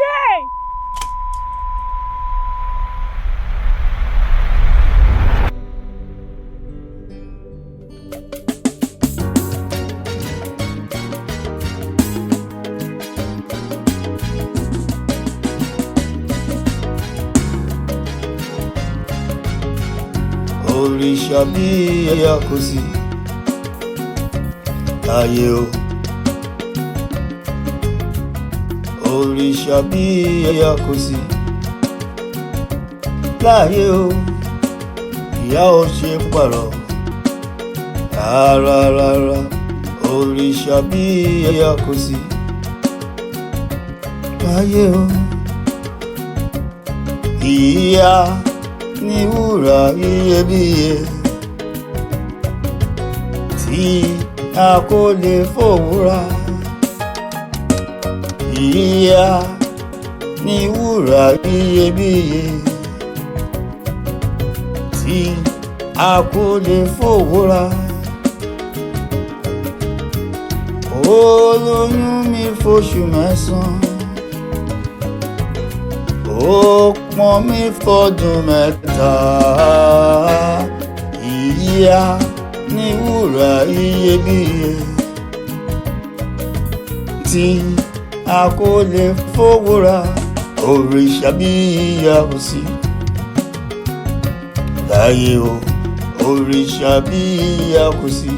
Yay! Òrìṣà bí ẹyà kò sí láyé o. Òrìṣà bí ẹyà kò sí láyé o. Ìyá ò ṣe pààrọ̀ rárá rárá. Òrìṣà bí ẹyà kò sí láyé o. Ìyá ní wúrà iyebíye tí a kò lè fòwúrà. Ìyá ní wúrà iyebíye tí a kò lè fòwúrà. Olóyún mi fóṣù mẹ́sàn-án, ó pọn mi fọdún 3. Ìyá ní wúrà iyebíye tí a kò lè fowó ra. Òrìṣà bí ìyá kò sí láyé o. Òrìṣà bí ìyá kò sí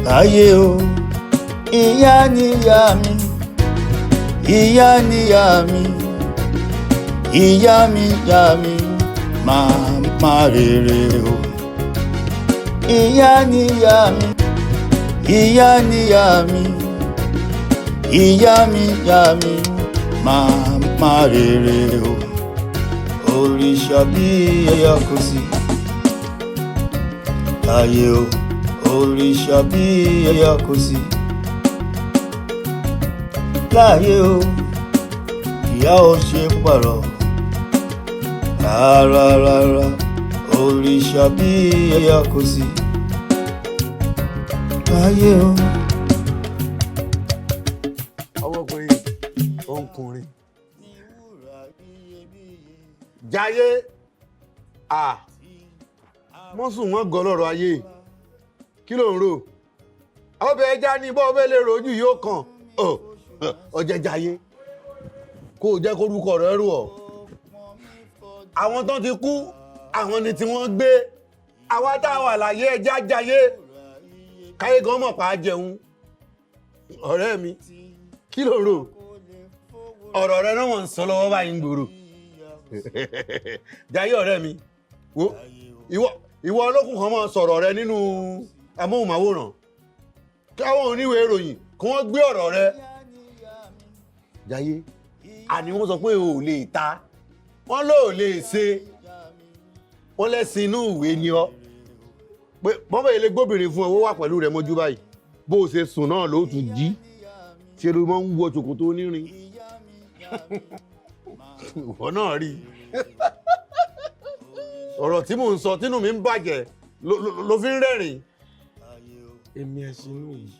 láyé o. Ìyá níyà mi, ìyá níyà mi, ìyá mi yá mi, màmá rere o. Ìyá níyà mi, ìyá níyà mi, ìyá mi yá mi, màmá rere o. Òrìṣà bí ẹyà kò sí láyé o. Òrìṣà bí ẹyà kò sí láyé o. Ìyá ò ṣe pààrọ̀ rárá rárá. Òrìṣà bí ẹyà kò sí láyé o. Ọmọkùnrin ọkùnrin jayé à mọ́sùn mọ́ gọ́ lọ́rọ̀ ayé. Kí ló ń rò? Ọbẹ̀ ẹja ní bọ́ ọbẹ̀ lè rojú yóò kàn ọjẹ́ jayé kó o jẹ́ kórúkọ rẹ rò ọ́. Àwọn tó ti kú, àwọn ni tí wọ́n gbé. Àwa tá a wà láyé, ẹja jayé káyé gan mọ̀ pa á jẹun. Ọ̀rẹ́ mi, kí ló rò? Ọ̀rọ̀ rẹ náà wọ́n ń sọ lọ́wọ́ báyìí ń gbòòrò. Jayé ọ̀rẹ́ mi, wo ìwọ olókùn kan máa sọ̀rọ̀ rẹ nínú amóhùnmáwòrán, káwọn oníwèé ìròyìn kí wọ́n gbé ọ̀rọ̀ rẹ. Jayé, àní wọ́n sọ pé o ò lè ta, wọ́n lò ó lè ṣe, wọ́n lẹ́sìn inú ìwé ni ọ́, pé bọ́mọ̀ ilé gbóbìnrin fún ẹ, owó wà pẹ̀lú rẹ mọ́jú báyìí. Bó o ṣe sùn náà ló tún jí, ṣe ló máa ń wọ ṣòkòtò onírin. Ìwọ náà rí ọ̀rọ̀ tí mò ń sọ, tínú mi ń bàjẹ́ ló fi ń rẹ́rìn. Èmi ẹ̀sìn inú yìí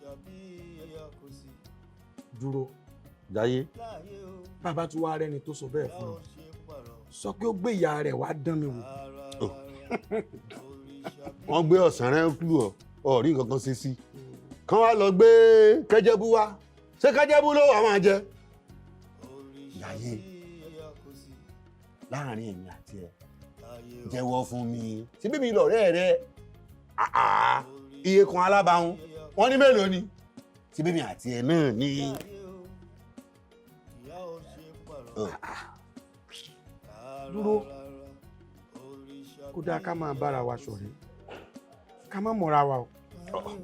dúró. Jayé. Bàbá tí wàá rẹni tó sọ bẹ́ẹ̀ fún mi, sọ pé ó gbé ìyá rẹ̀ wá dán mi wò. Wọ́n gbé ọ̀sán rẹ̀ lù ọ́, ọ̀rí nǹkan kan ṣe sí kán wá lọ gbé kẹ́jẹ́bú wá. Ṣé kẹ́jẹ́bú ló wà máa jẹ? Jayé, láàrin èmi àti ẹ, jẹ́wọ́ fún mi, síbí mi lọ̀rẹ́ rẹ, iye kan alábàáhùn wọ́n ní mélòó ni, síbí mi àti ẹ náà ni. Dúró, kó dáa ká máa bára wa ṣọ̀rẹ́, ká má mọ̀ra wa o.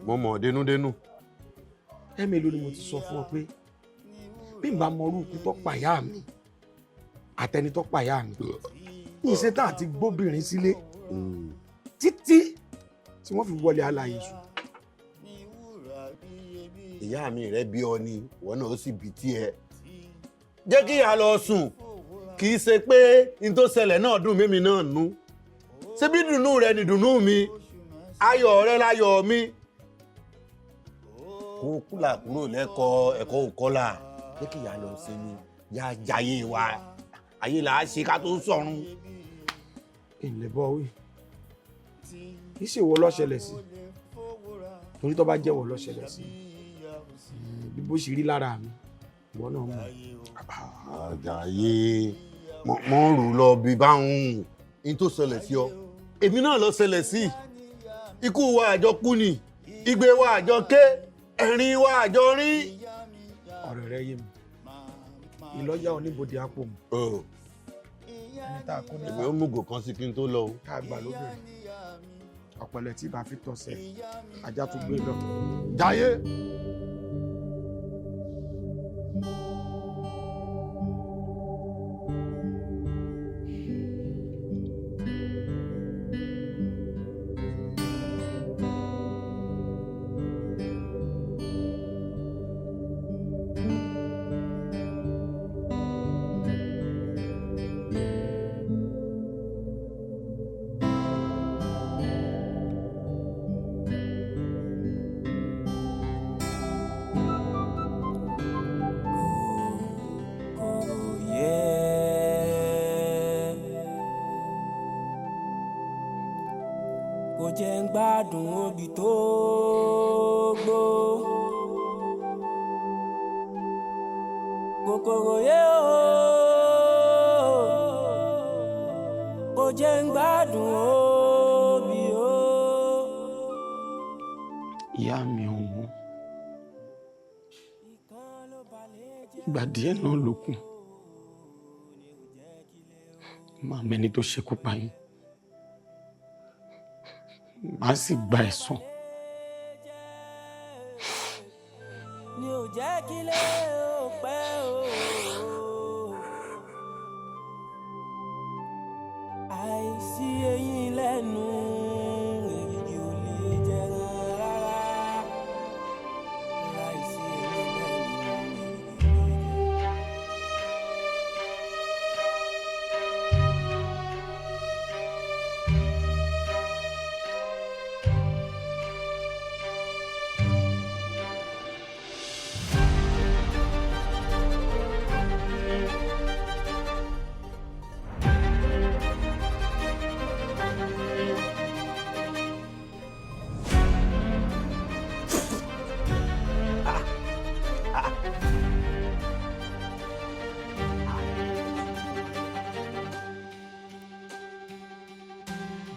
Mo mọ̀ dénúdénú. Ẹ mélòó ni mo ti sọ fún ọ pé bí n bá mọrú ikú tó pàyà mi àtẹni tó pàyà mi ní ìṣẹ́tà àti gbóbìnrin sílé títí tí wọ́n fi wọlé alààyè sùn. Ìyá mi rẹ bí ọ ni, ìwọ náà ó sì bí tiẹ̀. Jẹ́ kí ìyá lọ sùn. Kì í ṣe pé n tó ṣẹlẹ̀ náà dùn mímí náà nú. Ṣé bí dùnú rẹ ni dùnú mi? Ayọ̀ rẹ láyọ̀ mi. Kó kúlà kúrò lẹ́kọ̀ọ́ ẹ̀kọ́ òkọ́là jẹ́ kí ìyá lọ sinmi yá jayé wa ayé là á ṣe ká tó sọ̀run. Ìlẹ̀ bọ́ wí, kì í ṣe wo ló ṣẹlẹ̀ sí, torí tó bá jẹ́wọ́ ló ṣẹlẹ̀ sí bí bó ṣe rí lára mi, ìwọ náà mọ̀. Àjàyè, mọ rò lọ bí báwọn n tó ṣẹlẹ̀ sí ọ, èmi náà lọ ṣẹlẹ̀ sí. Ikú wa àjọ kú ni, igbe wa àjọ ké, ẹ̀rín wa àjọ rín. Ọ̀rọ̀ rẹ yé mi. Ìlọ́yà oníbodè àpò mu. Ẹni tá a kó nípa. Èmi ó mú gò kan sí kí n tó lọ o. Tá a gbà lóbìnrin ọ̀pẹ̀lẹ̀ tí bá fi tọ̀sẹ̀ ajá tó gbé lọ. Jayé. Kò jẹ́ ń gbádùn obì tó gbó. Kòkòrò yé o, kò jẹ́ ń gbádùn obì o. Ìyá mi ọ̀hún, ìgbà díẹ̀ náà ló kù máa mẹ́ni tó ṣekú pa yín, màá sì gba ẹ̀san. Ni ò jẹ́ kí lè ó pẹ́ o. Àìsí eyín lẹ́nu èrìgì ò lè jẹran rárá. Láìsí eyín lẹ́nu èrìgì ò lè jẹran.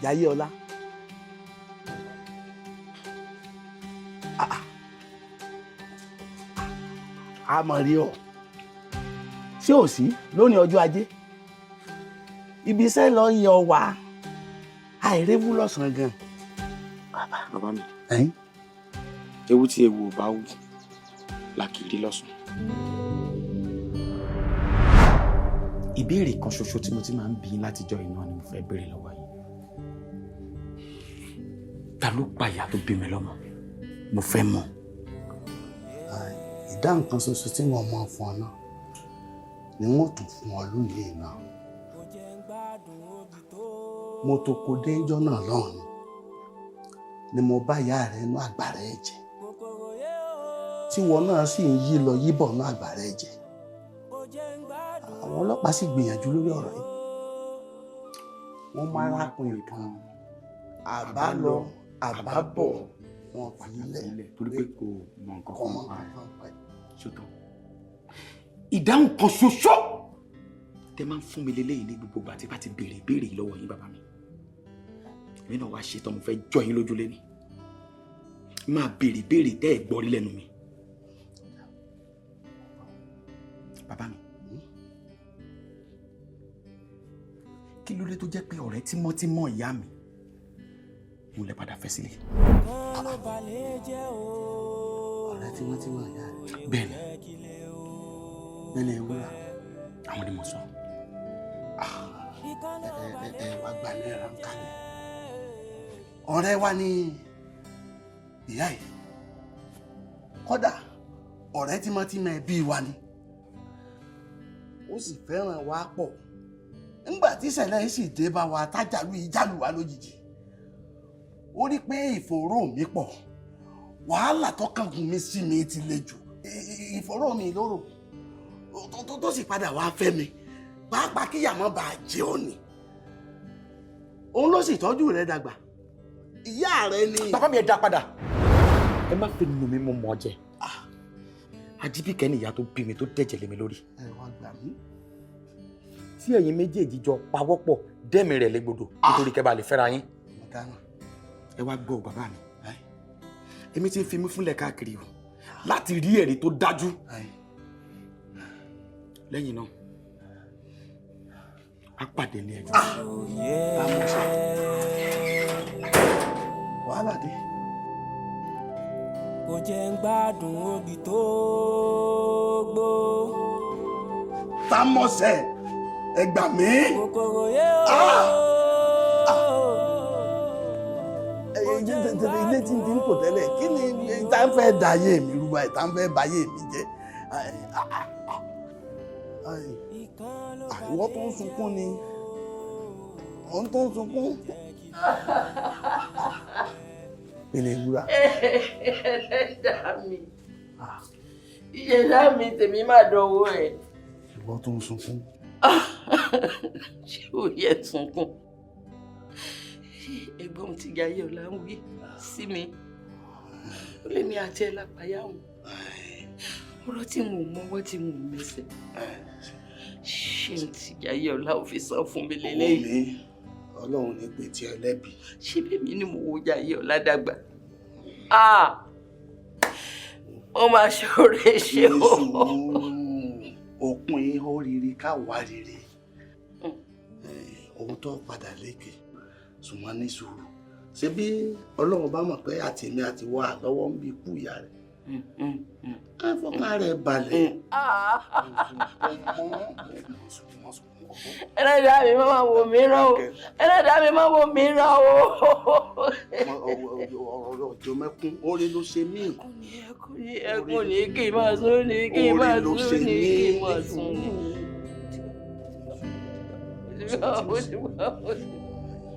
Jayéọlá, a mọ̀ rí ọ ṣé ò sí lónìí ọjọ́ ajé? Ibi iṣẹ́ lọ yẹ ọ wá, àìrébú lọ́sàn-án gan. Bàbá mi, Ẹ̀n? Ewu tí ewu ò bá wù la kì í rí lọ́sàn. Ìbéèrè kan ṣoṣo tí mo ti máa ń bi yín látijọ́ iná ni mo fẹ́ béèrè lọ́wọ́ yín. Ta ló pa ìyá tó bí mi lọ́mọ? Mo fẹ́ mọ̀. Ìdáhùn kan ṣoṣo tí wọ́n mọ̀ fún ọ náà ni wọ́n tún fún ọ lónìí náà. Mo tó kó déńjọ́ náà lọ́hùn ni mo bá ìyá rẹ inú àgbàrá ẹ̀jẹ̀, tí wọn náà sì ń yí lọ yíbọ̀ inú àgbàrá ẹ̀jẹ̀. Àwọn ọlọ́pàá sì gbìyànjú lórí ọ̀rọ̀ yìí. Wọ́n mú arákùnrin kan, àbá lọ àbá bọ̀, wọn fi lẹ̀ torí pé kò mọ nǹkan kọ́ kan mọ́ pa ẹ̀. nǹkan pa ẹ̀. Ṣùtàn. Ìdáhùn kan ṣoṣo tẹ máa ń fún mi leléyìí ní gbogbo ìgbà tí bá ti béèrè ìbéèrè yìí lọ́wọ́ yín, bàbá mi. Èmi náà wá ṣetán, mo fẹ́ jọ yín lójú lẹ́ni. Máa béèrè ìbéèrè tẹ́ ẹ̀ gbọ́ rí lẹ́nu mi. Bàbá mi, kí ló dé tó jẹ́ pé ọ̀rẹ́ tímọ́tímọ́ ìyá mi mo lè padà fẹ́ sílé? Kan ló balẹ̀ jẹ́ o. Ọ̀rẹ́ tímọ́tímọ́ ìyá rẹ̀? Bẹ́ẹ̀ ni. Nílé ewúrà? Àwọn ni mo sọ. Ẹ ẹ ẹ wá gba náírà ń kalẹ̀. Ọ̀rẹ́ wa ni ìyá yìí, kódà ọ̀rẹ́ tímọ́tímọ́ ẹbí wa ni, ó sì fẹ́ràn wa pọ̀. Ńgbà tí ìṣẹ̀lẹ̀ yìí sì dé bá wa, tájàlú yìí jálù wa lójijì, Ó rí pé ìfòòró mi pọ̀, wàhálà tó kángun mi sí mi ti le jù, ìfòòró mi lóró tó sì padà wá fẹ́ mi, pàápàá kíyà má bàa jẹ ọ́ ni. Òun ló sì tọ́jú rẹ dàgbà, ìyá rẹ ni. Bàbá mi, ẹ dá padà, ẹ má fi nù mí, mo mọ̀ ọ́ jẹ. Ajíbíkẹ́ ni ìyá tó bí mi tó dẹ̀jẹ̀ lé mi lórí. Ẹ wá gbà mí. Tí ẹ̀yin méjèèjì jọ pawọ́pọ̀ dẹ́mi rẹ̀ légbodò nítorí kẹ́ bá lè fẹ́ra yín. Ẹ wá gbọ́ bàbá mi, èmi ti ń fi mí fúnlẹ̀ káàkiri o láti rí ẹ̀rí tó dájú. Lẹ́yìn náà a pàdé ní ẹjọ́. Wàhálà dé. Kò jẹ́ ń gbádùn obì tó gbó. Támọ̀sẹ̀, ẹ gbà mí. Kòkòrò yé o. Ilé tí n ti ń tò tẹ́lẹ̀, kí ni tá ń fẹ́ da ayé mi rú báyìí, tá ń fẹ́ ba ayé mi jẹ́? Ìwọ tó ń sunkún ni òun tó ń sunkún. Pèlè wúrà. Ẹlẹ́dàá mi, ìṣẹ̀dá mi, tèmi máa dánwó ẹ̀. Ìwọ tó ń sunkún. Ṣé ò yẹ sunkún? Ẹ̀gbọ́n ti Jayé ọ̀la ń wí sí mi, ó lé mi àti ẹ̀ lápáyà òun, ọ̀rọ̀ tí mo mọ́wọ́ tí mo mẹsẹ̀, ṣé n ti Jayé ọ̀la ò fi san fún mi lélẹ́yìí? Ọlọ́run ní pé tí ẹ lẹ́bi. Ṣé bẹ́ẹ̀ ni mo wo Jayé ọ̀la dàgbà? Ó máa ṣoore ṣe o. Òpin ihò rere ká wá rere, ohun tó padà lékè, ṣùgbọ́n ní sùúrù. Ṣé bí Ọlọ́run bá mọ̀ pé àtẹ̀mí àti wà lọ́wọ́ ń bí ikú ìyá rẹ̀, ẹ fọkàn rẹ̀ balẹ̀. Ẹlẹ́dàá mi máa wò mí rán o, ẹlẹ́dàá mi máa wò mí rán o. Ọ̀rọ̀ ọjọ́ mẹ́kún, oore ló ṣe mí. Ẹkún ní kí n máa sún ní kí n máa sún ní kí n máa sún ní.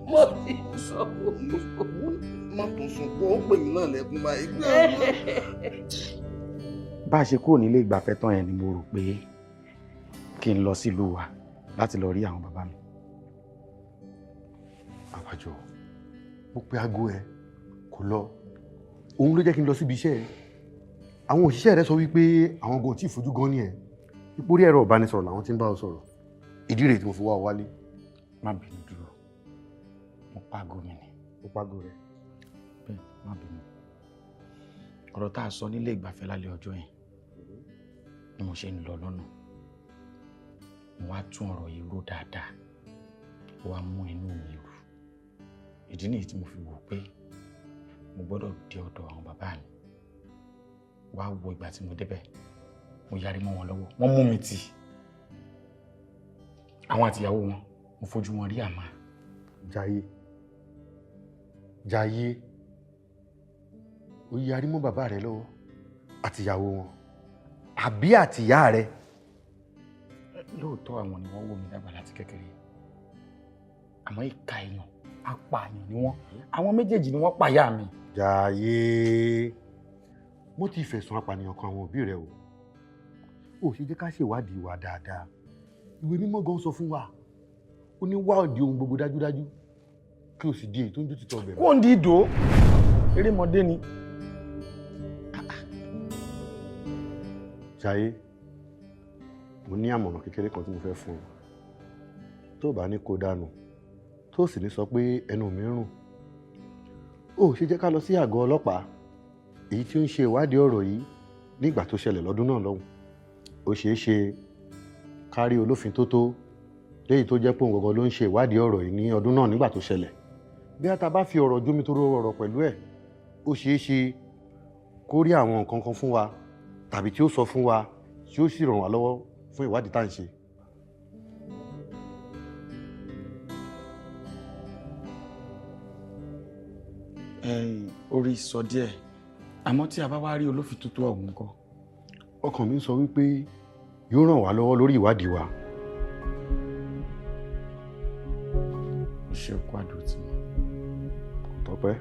Mo ti sọ. Má tún sunkún, ó pè mí náà lẹ́kún báyìí. Bá a ṣe kúrò nílé ìgbafẹ́ tán yẹn ni mo rò pé kí n lọ sílùú wa láti lọ rí àwọn bàbá mi. Àbájọ, mo pe aago ẹ kò lọ, òun ló jẹ́ kí n lọ síbi iṣẹ́ ẹ. Àwọn òṣìṣẹ́ rẹ sọ wípé àwọn gan ò tí ì fojú gan ní ẹ, ipò orí ẹ̀rọ ìbánisọ̀rọ̀ làwọn ti ń bá ọ sọ̀rọ̀. Ìdí rèé tí mo fi wá ọ wálé. Má bínú dúró, mo paago mi ni. Ó paago rẹ. Bẹ́ẹ̀, má bínú. Ọ̀rọ̀ tá a sọ nílé ìgbafẹ́ lálẹ́ ọjọ́ yẹn ni mo ṣe ń lọ lọ́nà, mo wá tún ọ̀rọ̀ yìí rò dáadáa, ó wá mú inú mi rú. Ìdí nìyí tí mo fi wò pé mo gbọ́dọ̀ dé ọ̀dọ̀ àwọn bàbá mi. Wá wo ìgbà tí mo débẹ̀, mo yarí mọ́ wọn lọ́wọ́, wọ́n mú mi tì. Àwọn àtìyàwó wọn, mo fojú wọn rí àmà. Jayé, Jayé, ó yarí mọ́ bàbá rẹ lọ́wọ́ àtìyàwó wọn àbí àtìyá rẹ? Lóòótọ́ àwọn ni wọ́n wò mí dàgbà láti kékeré, àmọ́ ìka èèyàn apààyàn ni wọ́n. Àwọn méjèèjì ni wọ́n pàyà mi. Jayé, mo ti fẹ̀sùn apànìyàn kan àwọn òbí rẹ o. Ò ṣe jẹ́ ká ṣèwádìí wa dáadáa. Ìwé mímọ́ gan sọ fún wa, ó ní wá òdi ohun gbogbo dájúdájú kí o sì di èyí tó ń jó títọ́ bẹ̀rẹ̀. Kó ń di ìdò erémọdé ni. Jayé, mo ní àmọ̀ràn kékeré kan tí mo fẹ́ fún ọ. Tó bá ní kó dànù, tó sì ní sọ pé ẹnu mi rùn, ó ṣe jẹ́ ká lọ sí àgọ́ ọlọ́pàá èyí tí ó ń ṣe ìwádìí ọ̀rọ̀ yìí nígbà tó ṣẹlẹ̀ lọ́dún náà lọ́hùn. Ó ṣeé ṣe ká rí olófin tó tó léyìí tó jẹ́ pé òun gangan ló ń ṣe ìwádìí ọ̀rọ̀ yìí ní ọdún náà nígbà tó ṣẹlẹ̀. Bí a ta bá fi ọ̀rọ̀ jómitoro ọ̀rọ̀ pẹ̀lú ẹ̀, ó ṣeé ṣe kó rí àwọn nǹkan kan fún wa tàbí tí ó sọ fún wa tí ó sì ràn wá lọ́wọ́ fún ìwádìí tá à ń ṣe. Orí sọ díẹ̀, àmọ́ tí a bá wá rí olófin tuntun ọ̀hún kọ́. Ọkàn mi ń sọ wípé yóò ràn wá lọ́wọ́ lórí ìwádìí wa. O ṣe òkú àdó tí mo. Kò tọ́pẹ́.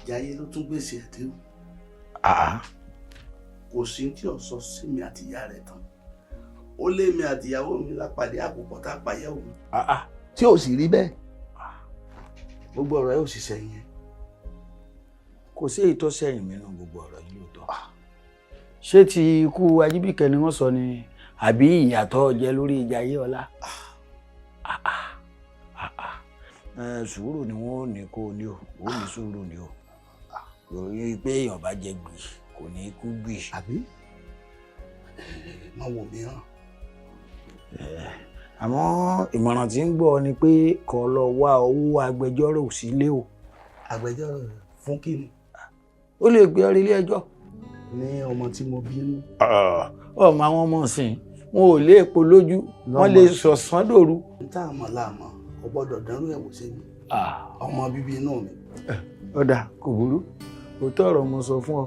Jayé ló tún gbèsè ẹ̀ dé o. Kò sí tí ò sọ sí mi àti ìyá rẹ̀ tán. Ó lé mi àti ìyàwó mi lápàdé àpòpọ̀ tá a pàyẹ́ òun. Tí ò sì rí bẹ́ẹ̀, gbogbo ọ̀rọ̀ ẹ̀ ò sì sẹ́yìn ẹ̀. Kò sí èyí tó sẹ́yìn mìíràn gbogbo ọ̀rọ̀ yìí lóòótọ́. Ṣé ti ikú Ajíbíkẹ́ ni wọ́n sọ ni àbí ìyàtọ̀ jẹ lórí Jayéọlá? Sùúrù ni wọ́n ò ní kó o ní o, ó ní sùúrù ni o. Lórí pé èèyàn bá jẹ gbì kò ní kú gbì. Àbí? Má wò mí hàn. Àmọ́ ìmọ̀ràn tí ń gbọ́ ni pé kó lọ wá owó agbẹjọ́rò sílé o. Agbẹjọ́rò fún kí ni? Ó lè gbé ọ rí ilé ẹjọ́. Ní ọmọ tí mo bínú. Ọmọ àwọn ọmọ ọ̀sìn wọn ò lè epo lójú, wọ́n lè sọ̀sán dòru. N tá àmọ́ láàmọ́, o gbọ́dọ̀ dánrú ẹ̀wò sí mi. Ọmọ bíbí inú mi. Ọ̀dà kò burú, òótọ́ ọ̀rọ̀ mo sọ fún ọ,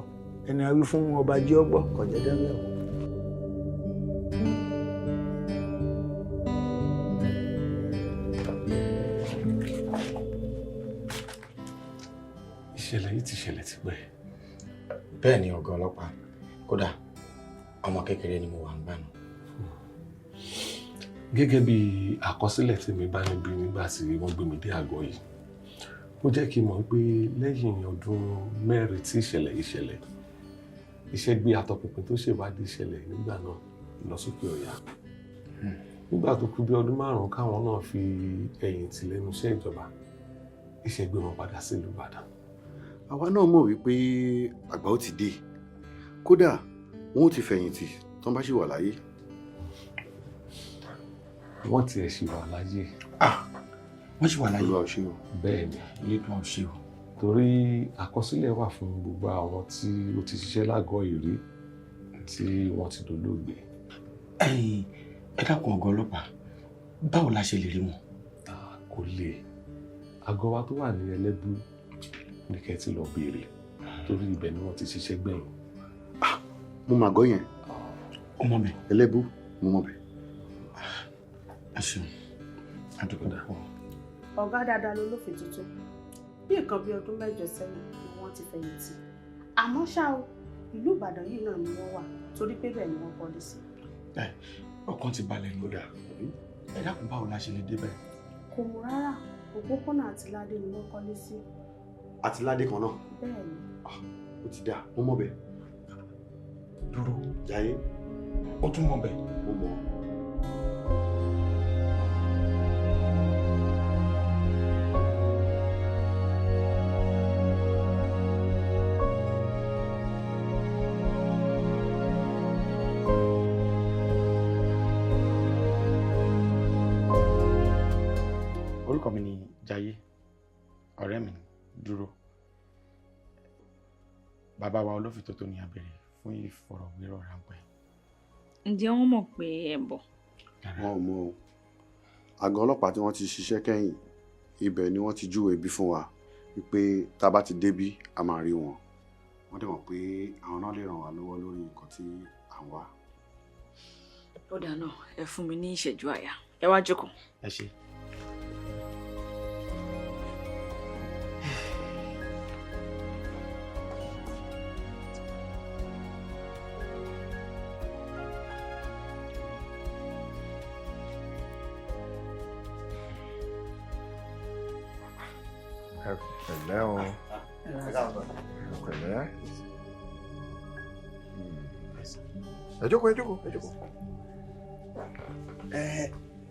ẹni a wí fún ọba jẹ́ ọgbọ́. Kò jẹ́ dánrú ẹ̀wò. Ìṣẹ̀lẹ̀ yìí ti ṣẹlẹ̀ tipẹ́. Bẹ́ẹ̀ ni ọ̀gá ọlọ́pàá, kódà ọmọ kékeré ni mo wà ń gbà náà. Gẹ́gẹ́ bí àkọsílẹ̀ tí mi bá níbí nígbà tí wọ́n gbé mi dé àgọ́ yìí, ó jẹ́ kí n mọ̀ pé lẹ́yìn ọdún 4 tí ìṣẹ̀lẹ̀ yìí ṣẹlẹ̀, iṣẹ́ gbé atọpinpin tó ṣèwádìí ìṣẹ̀lẹ̀ nígbà náà lọ sókè ọ̀yà. Nígbà tó kù bí ọdún 5 káwọn náà fi ẹ̀yìn tì lẹ́nu iṣẹ́ ìjọba, iṣẹ́ gbé wọn padà sílùú Ìbàdàn. Àwa náà mọ̀ wípé àgbà ó ti dé, kódà wọn ò ti fẹ̀yìntì tán bá ṣì wà láyé. Wọ́n tiẹ̀ ṣì wà láyé. Wọ́n ṣì wà láyé. Olúwa ò ṣe o. Bẹ́ẹ̀ ni. Olúwa ò ṣe o. Torí àkọsílẹ̀ wà fún gbogbo àwọn tí ó ti ṣiṣẹ́ lágọ̀ọ́ ìrí tí wọ́n ti dolóògbé. Ẹ̀yin ẹ dákun ọ̀gá ọlọ́pàá, báwo la ṣe lè rí wọn? Kò lè. Àgọ́ wa tó wà ní Ẹlẹ́bú ní kẹ́ ti lọ béèrè torí ibẹ̀ ni wọ́n ti ṣiṣẹ́ gbẹ̀yìn. Mo mà gọ́ yẹn. Ó mọ̀ bẹ́ẹ̀. Ẹlẹ́bú mo mọ̀ bẹ́ẹ̀. Ẹ ṣeun, àdúgbò dàpọ̀. Ọ̀gá dáadáa lolófin tuntun. Bí nǹkan bí ọdún 8 sẹ́yìn ni wọ́n ti fẹ̀yìntì. Àmọ́ ṣá o, ìlú Ìbàdàn yìí náà ni wọ́n wà torí pé bẹ́ẹ̀ ni wọ́n kọ́lé sí. Ọkàn ti balẹ̀ lódà. Ẹ dákun, báwo la ṣe lè débẹ̀? Kò mú rárá, òpópónà Àtìládé ni wọ́n kọ́lé sí. Àtìládé kan náà? Bẹ́ẹ̀ ni. Ó ti dáa, mo mọ̀ bẹ́ẹ̀. Dúró. Jayé. Ó tún mọ̀ bẹ́ẹ̀. Mo mọ̀. Orúkọ mi ni Jayé, ọ̀rẹ́ mi Dúró. Bàbá wa Olófìtótó ni a béèrè fún ìfọ̀rọ̀wérọ̀ ráńpẹ́. Ǹjẹ́ wọ́n mọ̀ pé ẹ ń bọ̀? Wọn ò mọ̀ o. Àgọ́ ọlọ́pàá tí wọ́n ti ṣiṣẹ́ kẹ́yìn, ibẹ̀ ni wọ́n ti júwe ibi fún wa wípé tá a bá ti débí a máa rí wọn. Wọ́n dẹ̀ mọ̀ pé àwọn náà lè ràn wá lọ́wọ́ lórí nǹkan tí à ń wá. Ó dáa náà, ẹ fún mi ní ìṣẹ́jú àyà. Ẹ wá jókòó. Ẹ ṣé. Ẹ pẹ̀lẹ́ o, ẹ pẹ̀lẹ́. Ẹ jókòó, ẹ jókòó, ẹ jókòó.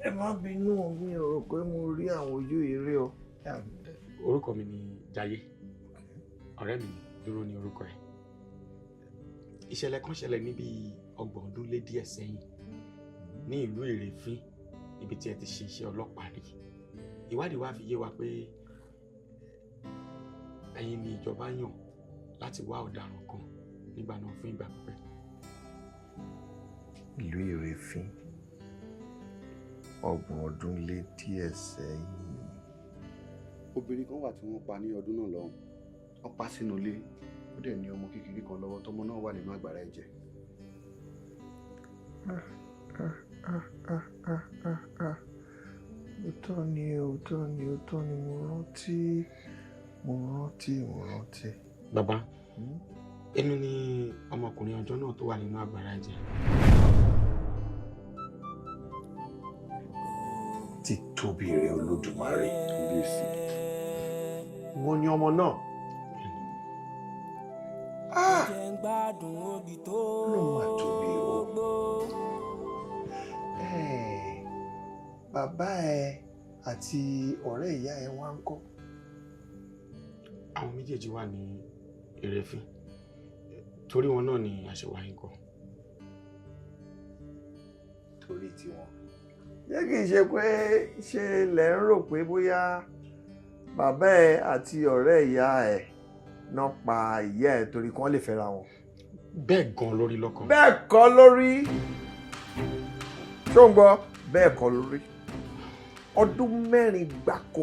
Ẹ má bínú, mi ò rò pé mo rí àwọn ojú yìí rí o. Orúkọ mi ni Jayé, ọ̀rẹ́ mi Dúró ní orúkọ ẹ̀. Ìṣẹ̀lẹ̀ kan ṣẹlẹ̀ níbi 30 ọdún lé díẹ̀ sẹ́yìn ní ìlú Èrèfín níbi tí ẹ ti ṣe iṣẹ́ ọlọ́pàá rí. Ìwádìí wa fi yé wa pé ẹ̀yin ni ìjọba yàn láti wá ọ̀daràn kan nígbà náà fún ìgbà pípẹ́. Ìlú Èrèfín, 30 ọdún lé díẹ̀ sẹ́yìn. Obìnrin kan wà tí wọ́n pa ní ọdún náà lọ́hùn. Wọ́n pa sínú ilé, ó dẹ̀ ní ọmọ kékeré kan lọ́wọ́, tọmọ náà wà nínú àgbàrá ẹ̀jẹ̀. Òótọ́ ni, òótọ́ ni, òótọ́ ni, mo rántí. Mo rántí, mo rántí. Bàbá, èmi ni ọmọkùnrin ọjọ́ náà tó wà nínú àgbàrá ẹ̀jẹ̀. Títóbi rẹ Olódùmarè. Wọ́n ní ọmọ náà. Ló máa tóbi o. Bàbá ẹ àti ọ̀rẹ́ ìyá ẹ wá ń kọ́. Àwọn méjèèjì wà ní Ìrẹ́fín, torí wọn náà ni àṣewà yín kọ. Torí tiwọn. Ṣé kìí ṣe pé ṣe lẹ̀ ń rò pé bóyá bàbá ẹ àti ọ̀rẹ́ ìyá ẹ náà pa ìyá ẹ torí kí wọ́n lè fẹ́ra wọn? Bẹ́ẹ̀ gan lórí lọ́kàn. Bẹ́ẹ̀ kọ́ lórí. Ṣó ń gbọ́? Bẹ́ẹ̀ kọ́ lórí. Ọdún 4 gbáko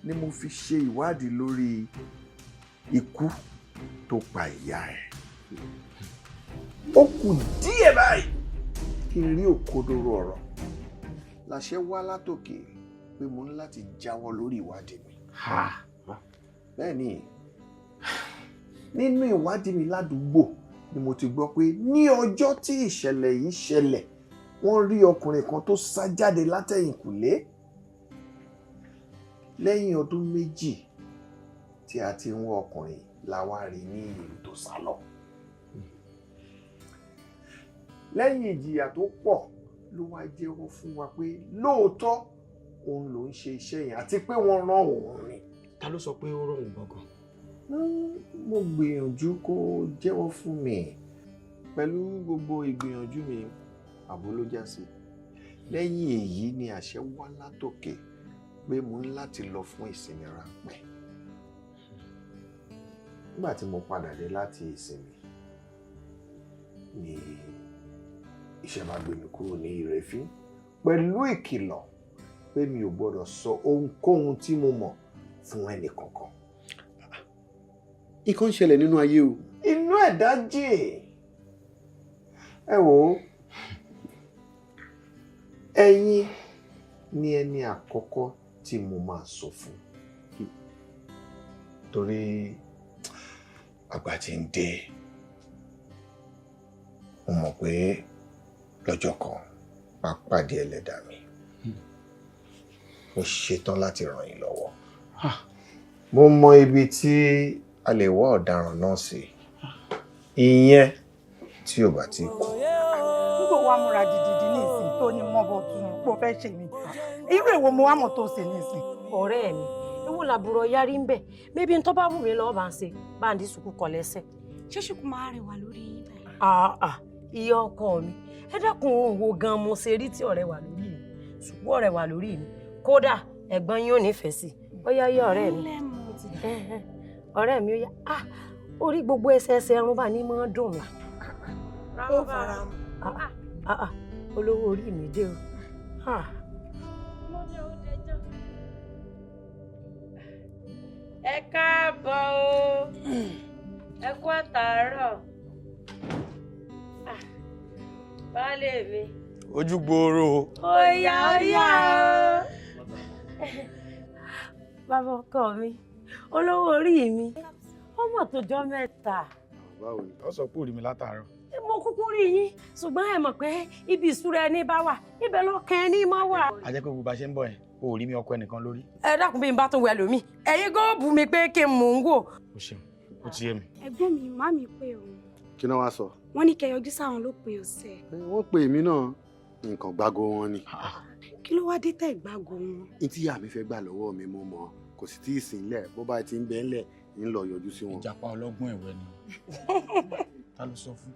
ni mo fi ṣe ìwádìí lórí ikú tó pa ìyá ẹ. Ó kù díẹ̀ báyìí kí n rí òkodoro ọ̀rọ̀. Làṣẹ wá látòkè pé mo ní láti jáwọ́ lórí ìwádìí mi. Bẹ́ẹ̀ ni, nínú ìwádìí mi ládùúgbò ni mo ti gbọ́ pé ní ọjọ́ tí ìṣẹ̀lẹ̀ yìí ṣẹlẹ̀, wọ́n rí ọkùnrin kan tó sá jáde látẹ̀yìnkùlé. Lẹ́yìn ọdún 2 tí a ti ń wá ọkùnrin la wá rí ní ìlú tó sá lọ. Lẹ́yìn ìjìyà tó pọ̀ ló wá jẹ́wọ́ fún wa pé lóòótọ́ òun ló ń ṣe iṣẹ́ yẹn àti pé wọ́n rán òun ni. Ta ló sọ pé ó rán òun gangan? Mo gbìyànjú kó jẹ́wọ́ fún mi. Pẹ̀lú gbogbo ìgbìyànjú mi, àbó ló já sí. Lẹ́yìn èyí ni àṣẹ wá látòkè pé mo ní láti lọ fún ìsinmi ráńpẹ́. Nígbà tí mo padà dé láti ìsinmi ni iṣẹ́ bá gbé mi kúrò ní Ìrẹ́fín pẹ̀lú ìkìlọ̀ pé mi ò gbọ́dọ̀ sọ ohunkóhun tí mo mọ̀ fún ẹnì kankan. Nǹkan ń ṣẹlẹ̀ nínú ayé o. Inú ẹ̀dá jìn. Ẹ wò ó, ẹ̀yin ni ẹni àkọ́kọ́ tí mo máa sọ fún. Torí àgbà tí ń dé, mo mọ̀ pé lọ́jọ́ kan máa pàdé ẹlẹ́dàá mi. Mo ṣetán láti ràn yín lọ́wọ́. Mo mọ ibi tí a lè wá ọ̀daràn náà sí. Ìyẹn tí ò bá ti kú. Nígbà wo amúra dìdìdì ní ìsìn tó ní mọ́bọ̀ tún pò fẹ́ ṣe mi? Irú èwo mo wá mọ̀ tó ṣe ní ìsìn? Ọ̀rẹ́ mi, ewu làbúrò yarí ń bẹ̀. Bébí ń tó bá wù mí lọ́wọ́ bá ń ṣe, bá ń dín sùkú kọ lẹ́sẹ̀. Ṣé ṣùkú máa rẹwà lórí yín báyìí? Ìyá ọkọ mi, ẹ dákun òun wo gan mo ṣe rí tí ọ̀rẹ́ wà lórí mi. Ṣùkú ọ̀rẹ́ wà lórí mi. Kódà ẹ̀gbọ́n yín ò nífẹ̀ẹ́ sí. Ó yá yá ọ̀rẹ́ mi. Ọ̀rẹ́ mi ó yá. Orí gbogbo ẹsẹ̀ ẹsẹ̀ ẹrun bá ní máa dùn mí. Ó fara mọ́. Olówó orí mi dé o. Ẹ káàbọ̀ o, ẹ kú àtàárọ̀. Baálé mi. Ojú gbòòrò. Óyá óyá o. Bàbá ọkọ mi, olówó orí mi, ọmọ tó jọ mẹ́ta. Báwo ni? Ó sọ pé ó rí mi látàárọ̀. Mo kúkú rí yín, ṣùgbọ́n ẹ mọ̀ pé ibi ìṣúra ẹni bá wà, ibẹ̀ lọ́kàn ẹni máa wà. A jẹ́ pé gbogbo bá ṣe ń bọ̀ yẹn, o ò rí mi ọkọ ẹnìkan lórí. Ẹ dákun bí n bá tún wẹ lómi, ẹ̀yin gan bù mí pé kí n mò ń wò. O ṣeun, ó ti yé mi. Ẹ̀gbọ́n mi, màmí pé òun. Kí náà wá sọ? Wọ́n ní kẹ́ yọjú sáwọn lópin ọ̀sẹ̀. Wọ́n pè mí náà, nǹkan gbágo wọn ni. Kí ló wá dé tẹ̀ gbágo wọn? N tí ìyá mi fẹ́ gbà lọ́wọ́ mi mo mọ̀, kò sì tí ì sìn lẹ̀, bó bá ti ń bẹ́ ńlẹ̀, ń lọ yọjú sí wọn. Ìjàpá ọlọ́gbọ́n ẹ̀wẹ́ ni. Ta ló sọ fún?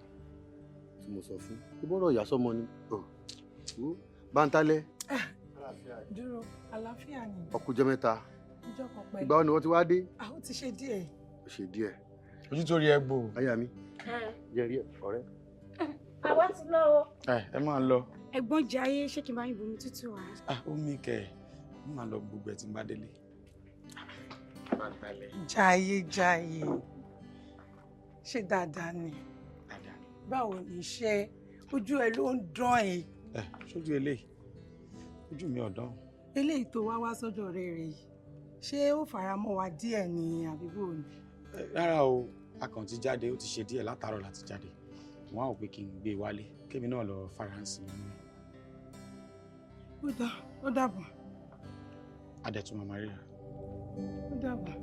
Tí mo sọ fún. Ìbọ̀rọ̀ ìyá sọ́mọ ni. Bántálẹ́. Dúró, àlàáfíà ni. Ọkùnjẹ́ mẹ́ta. Ìjọ kan pẹ̀lú. Ìgbà wo ni wọ́n ti wá dé? Ó ti ṣe díẹ̀. Ó ṣe díẹ̀. Ojú tó rí ẹ gbò. Aya mi. Jẹ́ rí ọ̀rẹ́. Àwa ti lọ o. Ẹ máa lọ. Ẹ̀gbọ́n Jayé, ṣé kí n bá yín bomi tútù wá? Omi kẹ̀, mo máa lọ gbogbo ẹ̀ tí n bá délé. Bántálẹ́. Jayé Jayé, ṣé dáadáa ni? Báwo ni iṣẹ́? Ojú ẹ ló ń dán ẹ. Ṣojú eléyìí, ojú mi ò dán. Eléyìí tó wá wá sọ́dọ̀ ọ̀rẹ́ rẹ̀ yìí, Ṣé ó fara mọ́ wa díẹ̀ ni àbí bò ni? Rárá o, a kàn ti jáde, ó ti ṣe díẹ̀ látàárọ̀ láti jáde. Wọ́n á wò pé kí n gbé e wálé, kémi náà lọ faransé mi. Ó dá, ó dàbọ̀. Adẹ̀tún màmá ríra. Ó dàbọ̀.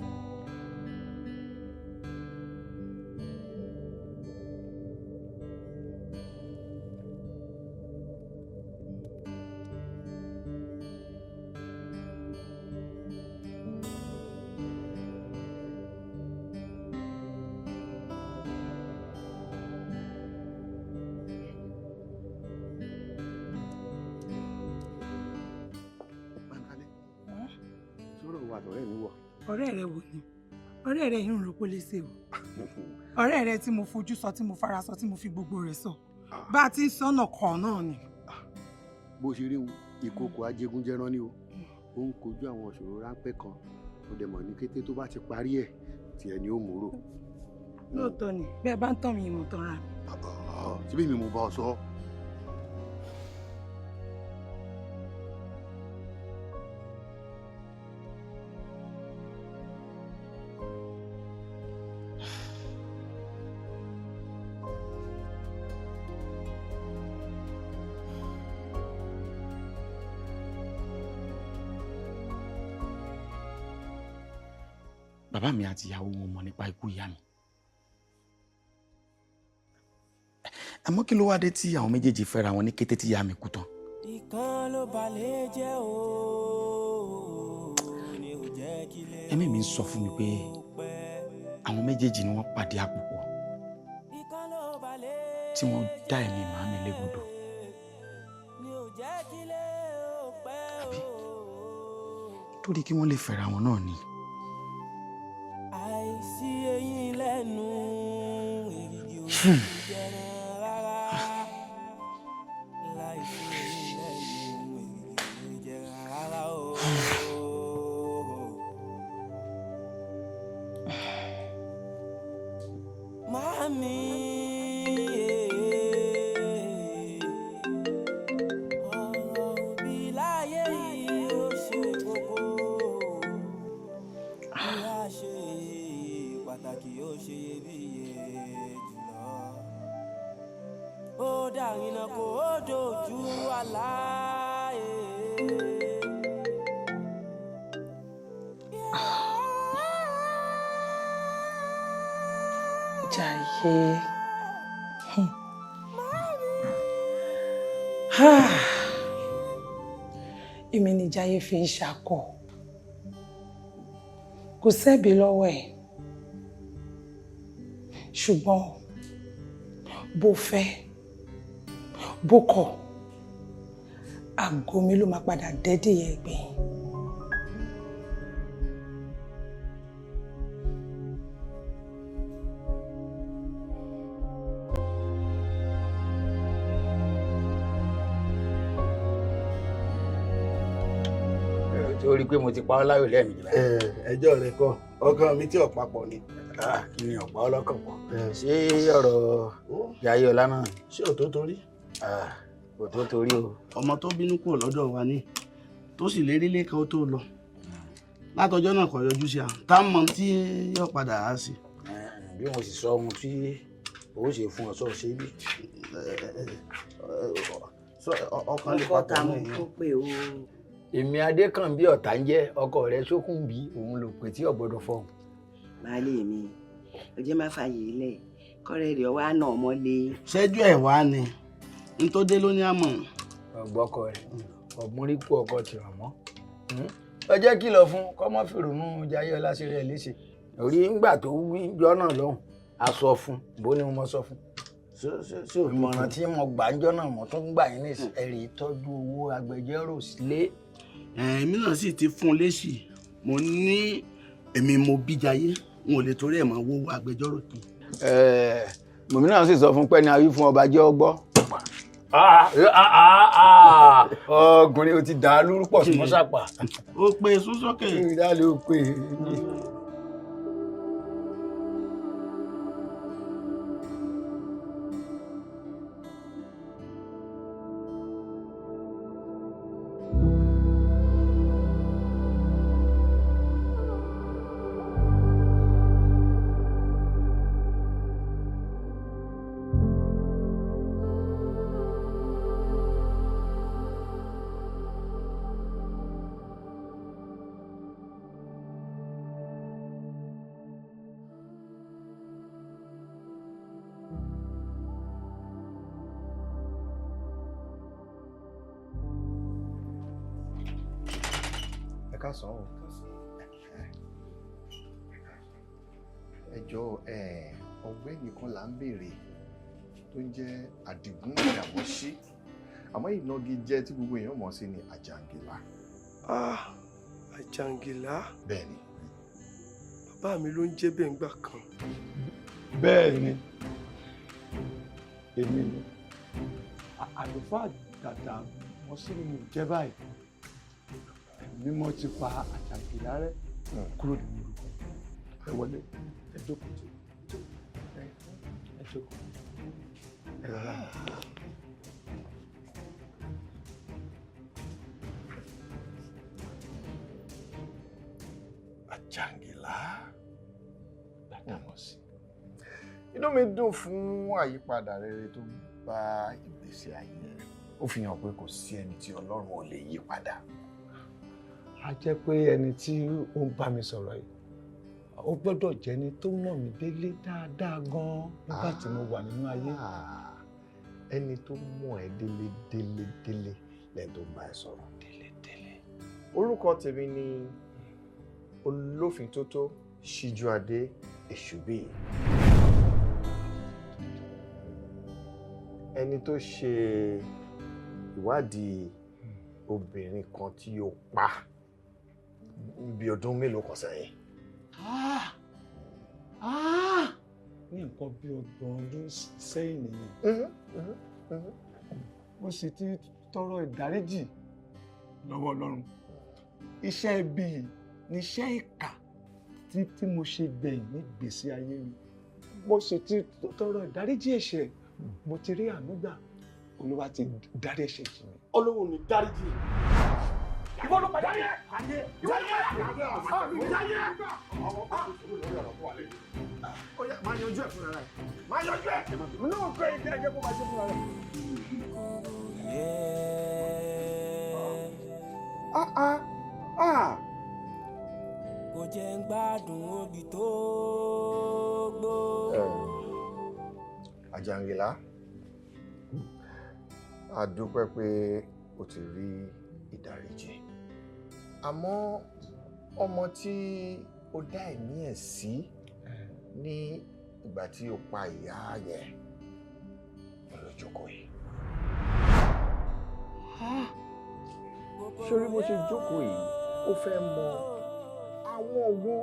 Sọ̀rọ̀ wa àtọ̀rẹ́ mi wọ̀. Ọ̀rẹ́ rẹ wo ni? Ọ̀rẹ́ rẹ yìí ń ro pólísè o. Ọ̀rẹ́ rẹ tí mo fojú sọ, tí mo fara sọ, tí mo fi gbogbo rẹ̀ sọ. Bá a ti ń sọ́nà kan náà ni. Bó ṣe rí wọn, ìkòkò ajégúnjẹran ni o. Ó ń kojú àwọn ìṣòro ráńpẹ́ kan. Ó dẹ̀ mọ̀ ní kété tó bá ti parí ẹ̀, tiẹ̀ ni ó múrò. Lóòótọ́ ni, bẹ́ẹ̀ bá ń tàn mí ìmọ̀ tán ra mi. Síbí mi mo bá ọ sọ. Bàbá mi àti ìyàwó wọn mọ̀ nípa ikú ìyá mi. Àmọ́ kí ló wá dé tí àwọn méjèèjì fẹ́ra wọn ní kété tí ìyá mi kú tán? Ìkan ló balẹ̀ jẹ́ o, ní ò jẹ́ kí lè Ẹ̀mí mi ń sọ fún mi pé àwọn méjèèjì ni wọ́n pàdé àpòpọ̀ tí wọ́n dá ẹ̀mí màámi légbodò. Àbí torí kí wọ́n lè fẹ́ra wọn náà ni. Àìsí eyín lẹ́nu èrìgì ò jẹran rárá. Láìsí eyín lẹ́nu èrìgì ò jẹran rárá o. Màámi, ọ̀rọ̀ òbí láyé yìí ó ṣe kókó. Bí a ṣe pàtàkì ó ṣe iyebíye jùlọ. Ó dàrínà kó o dojú àlá. Jaiye. Èmi ni Jaiye fi ń ṣakọ. Kò sẹ́bi lọ́wọ́ ẹ̀. Ṣùgbọ́n bó fẹ́, bó kọ̀, àgọ́ mi ló máa padà dẹ́dìyẹ gbẹ̀yìn. Torí pé mo ti pa ọ́ láyò lẹ́ẹ̀mejì báyìí. Ẹjọ́ rẹ kọ́, ọkàn mi tí ọ̀pá pọ̀ ni. Kí ni ọ̀pá ọlọ́kàn pọ̀? Ṣé ọ̀rọ̀ Jaiye Ọlá náà? Ṣé ò tó torí? Kò tó torí o. Ọmọ tó bínú kúrò lọ́dọ̀ wa ni tó sì lérí lẹ́kan ó tó lọ. Látọjọ́ náà kò yọjú sí a, tá a mọ̀ tí yóò padà á sí. Bí mo sì sọ ohun tí o ṣe fún ọ sọ ṣe bí. Ọkàn lè papọ̀ ta mọ́ mo èèyàn. tó pé o. Èmi Adékànbí ọ̀tá ń jẹ́ ọkọ rẹ̀ Ṣókùnbí, òun ló pè tí ọ̀gbọ́dọ̀ fọhùn. Baálé mi, ó jẹ́ má fààyè lẹ̀, kọ́rẹ́ rẹ̀ wá nà ọmọ lé. Ṣẹ́jú ẹ̀ wá ni, n tó dé ló ní àmọ̀. Ọ̀gbọ́kọ rẹ̀, ọ̀gbun rí kú ọkọ tìrọ̀ mọ́. Ó jẹ́ kìlọ̀ fún kọ́mọ́ fìrònú Jaiye Ọlá ṣe rẹ̀ léṣe. Orí ńgbà tó wí jọ́ náà lọ́hùn, a sọ fún, bó ni mo sọ fún. Ìmọ̀ràn tí mo gbà ń jọ́ náà mo tún gbà yín ní ẹ̀rí ìtọ́jú owó agbẹjọ́rò sílé. Èmi náà sì ti fún un lésì, mo ní èmi mo bí Jaiye, n ò lè torí ẹ̀ máa wówó agbẹjọ́rò kì. Mọ̀mí náà sì sọ fún pé ní awí fún ọba jẹ́ ọgbọ́. Ọkùnrin o ti dà á lórúkọ sí mọ́sàpá. Ó pe sún sókè. Ìdálé ó pe. káàsán o. Ẹ jọ̀ọ́, ọ̀gbẹ́ni kan là ń béèrè tó ń jẹ́ Àdìgún Ìdàmọ́sí, àmọ́ ìnagijẹ tí gbogbo èèyàn mọ̀ sí ni Àjàngìlá. Ah, Àjàngìlá. Bẹ́ẹ̀ni. Bàbá mi ló ń jẹ́ bẹ́ẹ̀ ńgbà kan. Bẹ́ẹ̀ ni, èmi ni àlùfáà Gbàdàmọ́sí ni mò ń jẹ́ báyìí. Mímọ́ ti pa Àjàngìlá rẹ́ kúrò nínú orúkọ. Ẹ wọlé, ẹ jókòó, ẹ jókòó, ẹ rọra. Àjàngìlá Gbàdàmọ́sí. Inú mi dùn fún àyípadà rere tó bá ìgbésí ayé rẹ. Ó fi hàn pé kò sí ẹni tí Ọlọ́run ò lè yí padà. A jẹ́ pé ẹni tí ó ń bá mi sọ̀rọ̀ yìí, ó gbọ́dọ̀ jẹ́ ẹni tó mọ̀ mí délé dáadáa gan-an nígbà tí mo wà nínú ayé. Ẹni tó mọ̀ ẹ́ délé délé délé lẹ́ni tó ń bá ẹ sọ̀rọ̀. Délé délé. Orúkọ tèmi ni Olófintótó Ṣíjúadé Èṣùbíyì. Ẹni tó ṣe ìwádìí obìnrin kan tí ó pa bí ọdún mélòó kan sẹ́yìn. Ní nǹkan bí 30 ọdún sẹ́yìn nìyẹn. Mo sì ti tọrọ ìdáríjì lọ́wọ́ Ọlọ́run. Iṣẹ́ ibi yìí ni iṣẹ́ ìkà tí mo ṣe gbẹ̀yìn ní ìgbésí ayé mi. Mo sì ti tọrọ ìdáríjì ẹ̀ṣẹ̀, mo ti rí àánú gbà. Olúwa ti dárí ẹ̀ṣẹ̀ jì mí. Ọlọ́run ní dáríjì. Ìwọ ló padà yẹ. Ìwọ ló padà yẹ. Máa yanjú ẹ̀ fúnra rẹ̀. Máa yanjú ẹ̀. Náà kọ́ ẹ̀ jẹ́ kó máa ṣe fúnra rẹ̀. Kò jẹ́ ń gbádùn obì tó gbó. Àjàngìlá, a dúpẹ́ pé o ti rí ìdáríjì, àmọ́ ọmọ tí o dá ẹ̀mí ẹ̀ sí ní ìgbà tí o pa ìyá yẹn ló jókòó yìí. Sórí bó ṣe jókòó yìí, ó fẹ́ mọ àwọn wo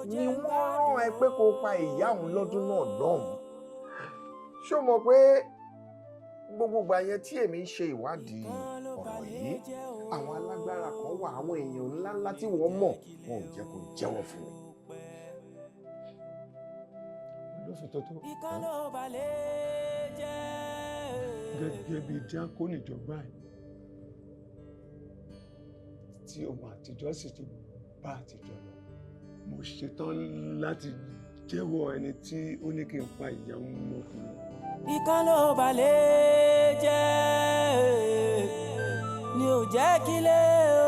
ni wọ́n rán ẹ pé kó pa ìyá òun lọ́dún náà lọ́hùn-ún. Ṣé o mọ̀ pé gbogbo ìgbà yẹn tí èmi ń ṣe ìwádìí ọ̀rọ̀ yìí, àwọn alágbára kan wà, àwọn èèyàn ńláńlá tí wọ́n mọ̀, wọn ò jẹ́ kó jẹ́wọ́ fún mi. Olófintótó, gẹ́gẹ́ bí díákónì ìjọba ẹ̀ tí ohun àtijọ́ sì ti bá àtijọ́ lọ, mo ṣetán láti jẹ́wọ́ ẹni tí ó ní kí n pa ìyá ọmọkùnrin. Ikán ló balẹ̀ jẹ́ ni ò jẹ́ kí lè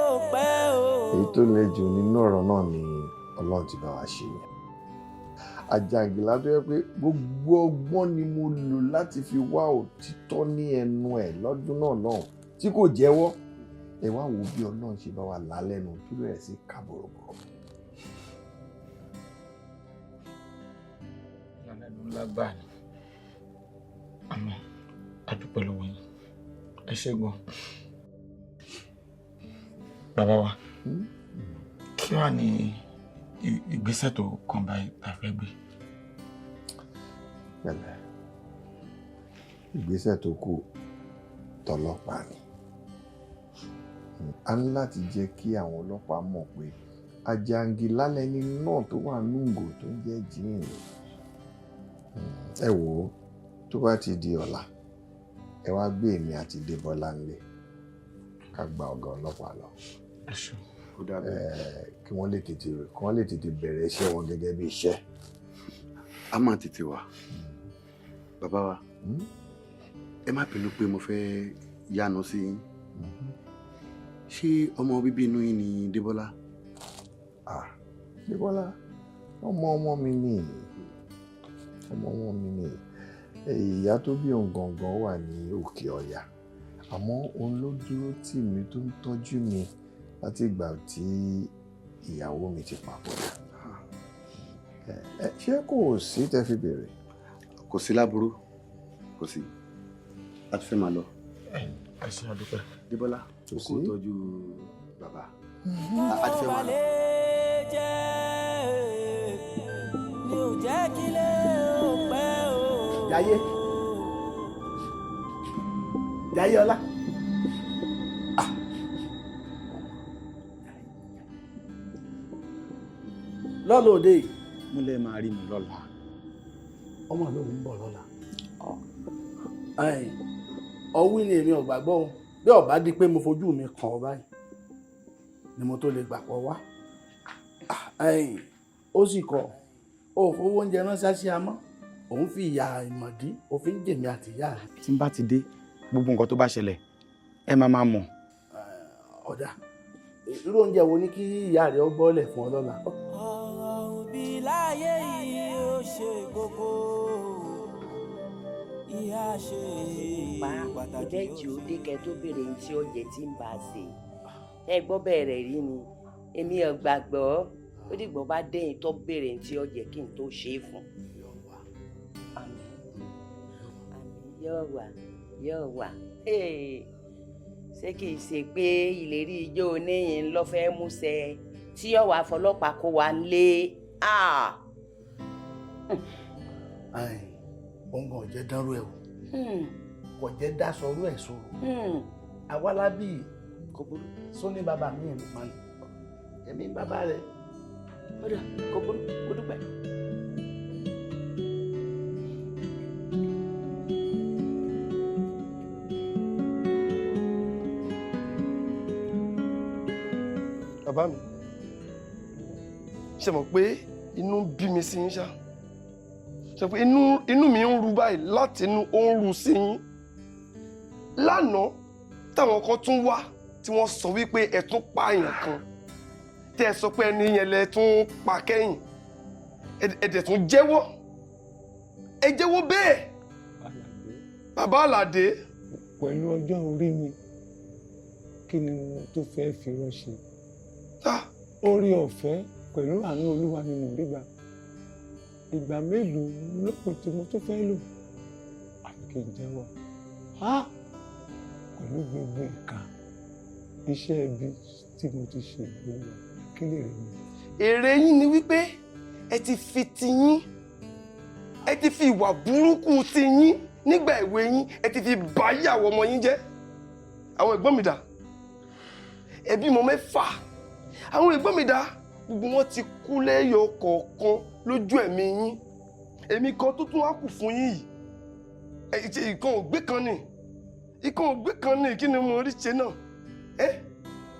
ó pẹ́ o. Èyí tó le jù nínú ọ̀rọ̀ náà ni Ọlọ́run ti bá wa ṣe yẹn. Àjàngìlá tó yẹ pé gbogbo ọgbọ́n ni mo lò láti fi wá òtítọ́ ní ẹnu ẹ̀ lọ́dún náà lọ́hùn tí kò jẹ́wọ́. Ẹ wá wo bí Ọlọ́run ṣe bá wa là á lẹ́nu tó bẹ̀rẹ̀ sí ká bọ̀rọ̀bọ̀rọ̀. Ìyàlẹ́nu ńlá gbà ni, àmọ́ a dúpẹ́ lọ́wọ́ yín, ẹ ṣé gan. Bàbá wa, kí wàá ní ìgbésẹ̀ tó kàn báyìí tá a fẹ́ gbé? Pẹ̀lẹ́, ìgbésẹ̀ tó kù tọlọ́pàá ni. A ní láti jẹ́ kí àwọn ọlọ́pàá mọ̀ pé Àjàngìlá lẹni náà tó wà nùgò tó ń jẹ́ jíìnì. Ẹ wò ó, tó bá ti di ọ̀la, ẹ wá gbé èmi àti Débọ́lá ńlé ká gba ọ̀gá ọlọ́pàá lọ. Kí wọ́n lè tètè bẹ̀rẹ̀ iṣẹ́ wọn gẹ́gẹ́ bí iṣẹ́. A máa tètè wá. Bàbá wa, ẹ má bínú pé mo fẹ́ yánu sí yín. Ṣé ọmọ bíbí inú yín ni Débọ́lá? Débọ́lá, ọmọ ọmọ mi ni. Ọmọ ọmọ mi ni. Ìyá tó bí òun gangan wà ní Òkè Ọya, àmọ́ òun ló dúró tì mí tó ń tọ́jú mi Láti ìgbà tí ìyàwó mi ti papòdà. Ẹ ṣé kò sí tẹ́ fi béèrè? Kò sí láburú, kò sí. A ti fẹ́ máa lọ. Ẹ ṣe àdúpẹ́. Débọ́lá, Kò kò sí. tọ́jú bàbá. A ti fẹ́ máa lọ. Mi ò jẹ́ kí lè ó pẹ́ o. Jayé. Jayé ọlá. Lọ́la òde yìí. Mo lè máa rí mi lọ́la. Ọmọ lòun ń bọ̀ lọ́la. Ọwí ni èmi ò gbàgbọ́ o. Bí ó bá di pé mo fojú mi kàn ọ́ báyìí ni mo tó lè gbà pọ̀ wá. Ó sì kọ̀, ó fowó oúnjẹ ránṣẹ́ sí amọ́, òun fi ìyà ìmọ̀dí, òfin jèmi àti ìyá rẹ̀. Tí n bá ti dé, gbogbo nǹkan tó bá ṣẹlẹ̀, ẹ máa máa mọ̀. Ọ̀dà, irú oúnjẹ wo ni kí ìyá rẹ̀ ó gbọ́lẹ̀ fún ọ lọ́la? Òbí láyé yìí ó ṣe kókó. Ìyá ṣe Pa pàtàkì. ìbẹ́jì ó dé kẹ́ tó béèrè ní tí ó jẹ tí ń bá a ṣe. Ẹ gbọ́ bẹ̀rẹ̀ rí ni, èmi ò gbàgbọ́. Ó dìgbò bá dẹ́yìn tó béèrè ní tí ó jẹ kí n tó ṣe é fún. Àmín, àmín, yóò wà, yóò wà. Hey, ṣé kìí ṣe pé ìlérí ijó oníyìn ló fẹ́ múṣẹ tí yóò wá fọlọ́pàá kó wa lé? Ah! Òun kò jẹ́ dánrú ẹ̀ wò, kò jẹ́ dáṣọrú ẹ̀ sọ̀rọ̀. Àwa lábì kò burú. Sóní bàbá mi ẹ̀ máa ń èmi bàbá rẹ̀. Ó dà, kò burú, mo dúpẹ́. Bàbá mi, ṣe mọ̀ pé inú ń bí mi sí yín ṣá? Ṣe pé inú mi ń ru báyìí láti inú ó ń ru sí yín. Lánàá táwọn kan tún wá tí wọ́n sọ wípé ẹ tún pààyàn kan, tẹ́ ẹ sọ pé ẹni yẹn lẹ tún pa kẹ́yìn, ẹ dẹ̀ tún jẹ́wọ́, ẹ jẹ́wọ́ bẹ́ẹ̀. Bàbá Àlàdé. Pẹ̀lú ọjọ́ orí mi, kí ni mo tó fẹ́ fi ránṣẹ́? Orí ọ̀fẹ́ pẹ̀lú àánú Olúwa ni mò ń rí gbà. Ìgbà mélòó lókun tí mo tó fẹ́ lò? Àfi kí n jẹ́wọ́. Pẹ̀lú gbogbo ìka iṣẹ́ ibi tí mo ti ṣe, Olúwa, kí lè rí mi? Èrè yín ni wípé ẹ ti fi tiyín, ẹ ti fi ìwà burúkú tiyín nígbà èwe yín, ẹ ti fi báyé àwọn ọmọ yín jẹ́. Àwọn ẹ̀gbọ́n mi dà, ẹbí mọ mẹ́fà, àwọn ẹ̀gbọ́n mi dà, gbogbo wọn ti kú lẹ́yọ kọ̀ọ̀kan lójú ẹ̀mí yín. Èmi kan tó tún wá kù fún yín yìí, ìkan ògbé kan ni, ìkan ògbé kan ni, kí ni mo rí ṣe náà? Ẹ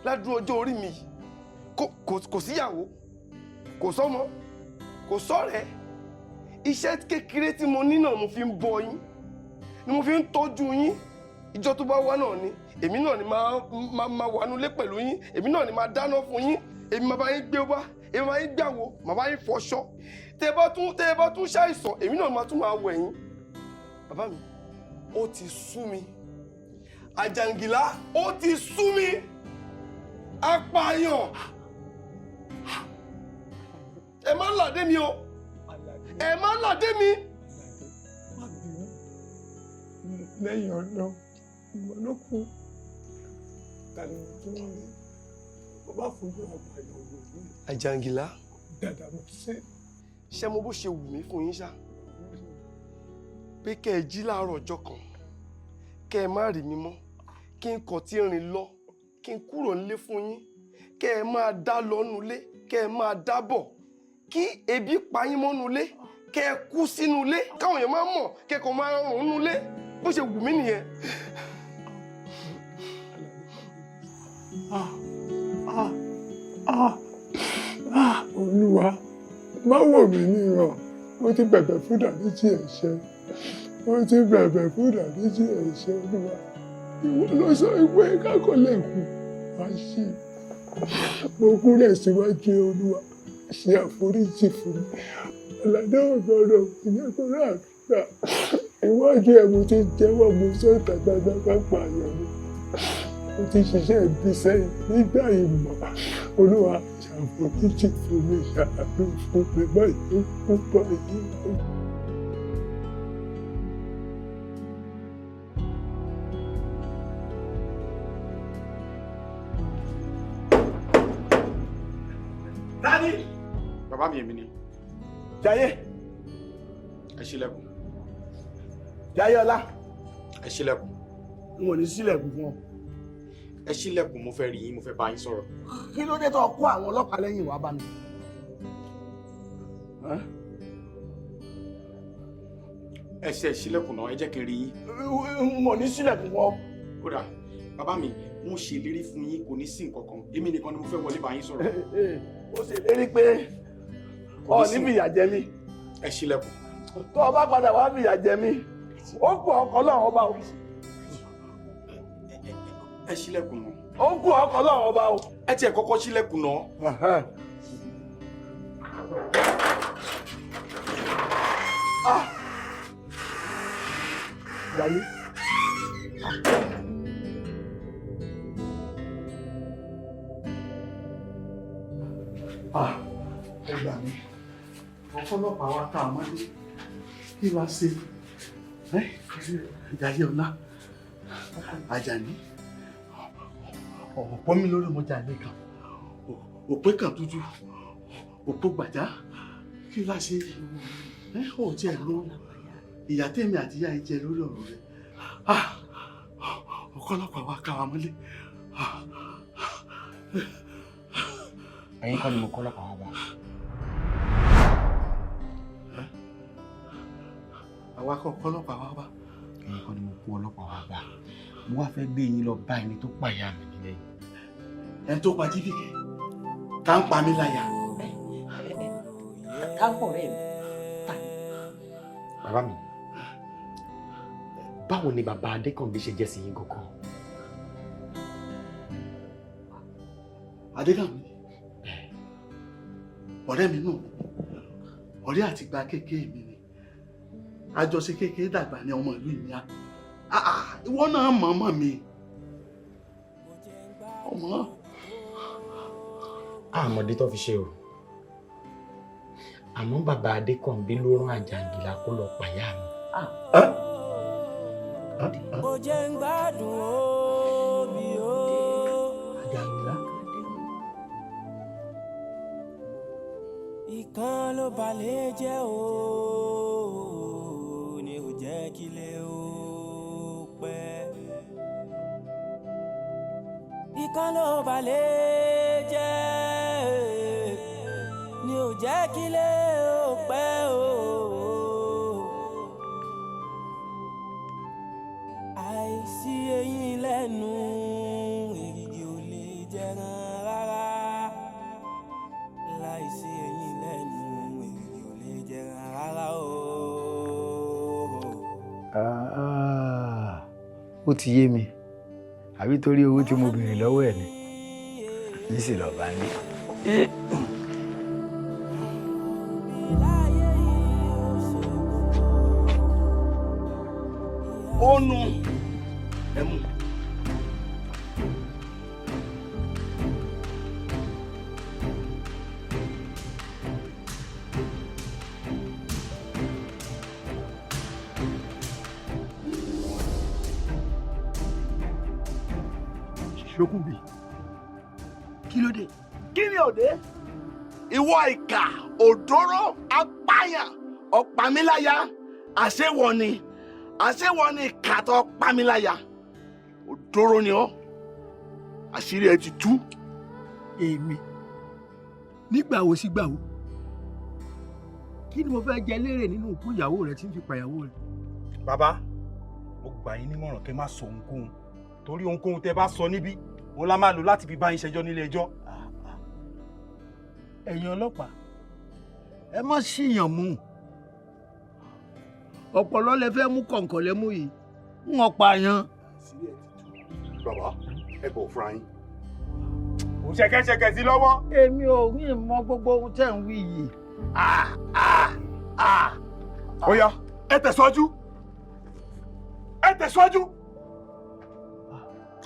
ládùú ọjọ́ orí mi yìí, kò síyàwó, kò sọ́mọ, kò sọ́rẹ̀ẹ́. Iṣẹ́ kékeré tí mo ní náà mo fi ń bọ́ yín, ni mo fi ń tọ́jú yín. Ìjọ tó bá wá náà ni èmi náà ni máa wà nulẹ̀ pẹ̀lú yín, èmi náà ni máa dáná fún yín, èmi máa bá yín gbé wá, èmi máa bá yín gbàwó, máa bá yín fọṣọ. Tẹ́ ẹ bá tún ṣàìsàn, èmi náà máa tún máa wẹ̀ yín. Bàbá mi, ó ti sú mi. Àjàngìlá, ó ti sú mi. Apààyàn. Ẹ má làdé mi o. Ẹ má làdé mi. Má bínú. Lẹ́yìn ọ̀nà ìwọ ló kù. Tàbí mo tún rí. Mo bá fojú apààyàn wò mí. Àjàngìlá. Dàdà mo ṣe. Ṣé mo bó ṣe wù mí fún yín ṣá? Pé kẹ́ ẹ jí láàárọ̀ ọjọ́ kan, kẹ́ ẹ má rí mi mọ́, kí n kàn tí rìn lọ, kí n kúrò nílé fún yín, kẹ́ ẹ máa dá lọ nulé, kẹ́ ẹ máa dá bọ̀, kí ebi pa yín mọ́nú ilé, kẹ́ ẹ kú sínú ilé, káwọn èèyàn máa mọ̀, kẹ́kọ̀ọ́ máa rùn nú ilé, bó ṣe wù mí nìyẹn. Olúwa, má wò mí níran, mo ti bẹ̀bẹ̀ fún ìdáríjì ẹ̀ṣẹ̀, mo ti bẹ̀bẹ̀ fún ìdáríjì ẹ̀ṣẹ̀ Olúwa. Ìwọ ló sọ pé kákọ́lẹ̀kùn wá sí. Mo kúnlẹ̀ síwájú Olúwa, ṣe àforíjì fún mi. Àlàdé ò gbọdọ̀ ìyẹn kó rà gbà. Iwájú ẹ̀ mo ti jẹ́wọ́, mo sọ ìta gbangba pápá àyàn mi. mo ti ṣiṣẹ́ ibi sẹ́yìn nígbà ìmọ̀. Olúwa ṣàforíjì fún mi, ṣàánú fún mi báyìí fún báyìí. Dádì! Bàbá mi, èmi ni. Jayé. Ẹ ṣílẹ̀kùn. Jayéọlá. Ẹ ṣílẹ̀kùn. N ò ní ṣílẹ̀kùn fún ọ. Ẹ ṣílẹ̀kùn, mo fẹ́ rí yín, mo fẹ́ bá yín sọ̀rọ̀. Kí ló dé tó kó àwọn ọlọ́pàá lẹ́yìn wá bá mi? Ẹ ṣe ṣílẹ̀kùn náà, ẹ jẹ́ kí n rí yín. N ò ní ṣílẹ̀kùn fún ọ. Kódà, bàbá mi, mo ṣèlérí fún yín, kò ní sí nǹkan kan. Èmi nìkan ni mo fẹ́ wọlé bá yín sọ̀rọ̀. Ó ṣèlérí pé ọ ní fìyà jẹ mí. Ẹ ṣílẹ̀kùn. Tó o bá padà wá fìyà jẹ mí, ó kù ọkọ lọ́wọ́ ọba o. Ẹ ṣílẹ̀kùn náà. Ó kù ọkọ lọ́wọ́ ọba o. Ẹ tiẹ̀ kọ́kọ́ ṣílẹ̀kùn náà. Ah! Jayé. Ah, ẹ gbà mí. Ọ̀pọ̀lọpàá wa tá a mọ́lé. Kí la ṣe? Jayéọlá, Àjàní, ọ̀pọ̀ mi lórí ọmọjà ilé kan, òpé kan dúdú, òpó gbàjá. Kí la ṣe? Ó tiẹ̀ lọ ìyá tèmi àti ìyá yìí jẹ lórí ọ̀rọ̀ rẹ̀. Ọ̀pọ̀lọpàá wa ká wa mọ́lé. Ẹ̀yin kọ́ ni mo kọ́ ọlọ́pàá wa bá. Àwa kọ́ ọlọ́pàá wa bá. Ẹ̀yin kọ́ ni mo kó ọlọ́pàá wa bá. Mo wá fẹ́ gbé yín lọ bá ẹni tó pa ìyá mi nílé yìí. Ẹni tó pa Jíbìkẹ́, tá ń pa mí láyà. Tá ń pọ̀ rẹ̀ mi. Bàbá mi, báwo ni bàbá Adékànbí ṣe jẹ́ sí yín gangan? Adékànbí, ọ̀rẹ́ mi náà, ọ̀rẹ́ àtìgbà kékeré mi ni. Àjọṣe kékeré dàgbà ní ọmọ ìlú ìyá. Ìwọ náà mọ̀ ọmọ mi. Ọmọ. Àmọ̀dé tó fi ṣe o. Àmọ́ bàbá Adékànbí ló rán Àjàngìlá kó lọ pàyà mi. Kò jẹ́ ń gbádùn òbí o. Àjàngìlá. Ìkan ló balẹ̀ jẹ́ o, ní ò jẹ́ kílé o pẹ́. Ìkan ló balẹ̀ jẹ́, ní ò jẹ́ kílé o pẹ́ o. Àìsí eyín lẹ́nu, èrìgì ò lè jẹran rárá. Láìsí eyín lẹ́nu, èrìgì ò lè jẹran rárá o. Ó ti yé mi, àbí torí owó tí mo béèrè lọ́wọ́ ẹ̀ ni ní sì lọ́ọ́ bá ní. Ó nu ẹmu. Ṣókùnbí, kí ló dé? Kí ni òde? Ìwọ ìkà, òdòró, apáyàn, ọ̀pàmíláyà, àṣewọ ni, àṣewọ ni ìkà tó pàmíláyà. Òdòró ni ọ́, àṣírí ẹ ti tú. Èmi nígbà wo sígbà wo? Kí ni mo fẹ́ jẹ lérè nínú òkú ìyàwó rẹ tí ń fi pàyàwó rẹ? Bàbá, mo gbà yín nímọ̀ràn kẹ́ má sọ ohunkóhun, torí ohunkóhun tẹ́ bá sọ níbí òun la máa lò láti fi bá yín ṣẹjọ́ nílé ẹjọ́. Ẹ̀yin ọlọ́pàá, ẹ má ṣìyàn mú. Ọ̀pọ̀lọ́ lẹ fẹ́ mú, kọ̀ǹkọ̀ lẹ mú yìí, ń wọ́n pa yan. Bàbá, ẹ bọ̀ fúnra yín. Kò ṣẹ̀kẹ̀ṣẹ̀kẹ̀ sí lọ́wọ́. Èmi ò ní mọ gbogbo ohun tẹ́ ń wí yìí. Ó yá, ẹ tẹ̀síwájú, ẹ tẹ̀síwájú.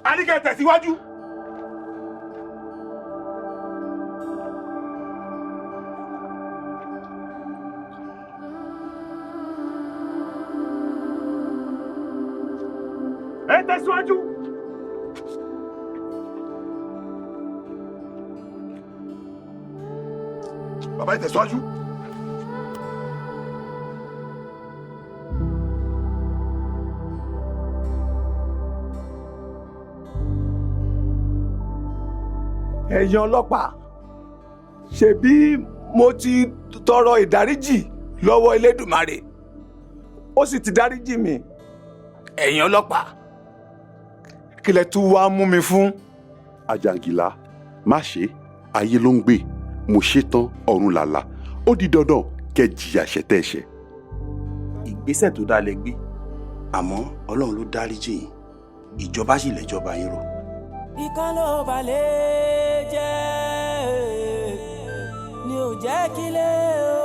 A ní kẹ́ ẹ tẹ̀síwájú. Ẹ tẹ̀síwájú. Bàbá ẹ tẹ̀síwájú. Ẹ̀yin ọlọ́pàá, ṣebí mo ti tọrọ ìdáríjì lọ́wọ́ Elédùmarè, ó sì ti dáríjì mi. Ẹ̀yin ọlọ́pàá, kí lẹ tún wá mú mi fún? Àjàngìlá, má ṣe ayé ló ń gbé, mo ṣe tán ọ̀run làlà, ó di dandan kẹ́ jìyà ṣẹ̀tẹ̀ ẹ̀ṣẹ̀. Ìgbésẹ̀ tó dáa lẹ gbé, àmọ́ Ọlọ́run ló dáríjì yín, ìjọba sì lẹ́jọba yín rò. Ikán ló balẹ̀ jẹ́, ni ò jẹ́ kílé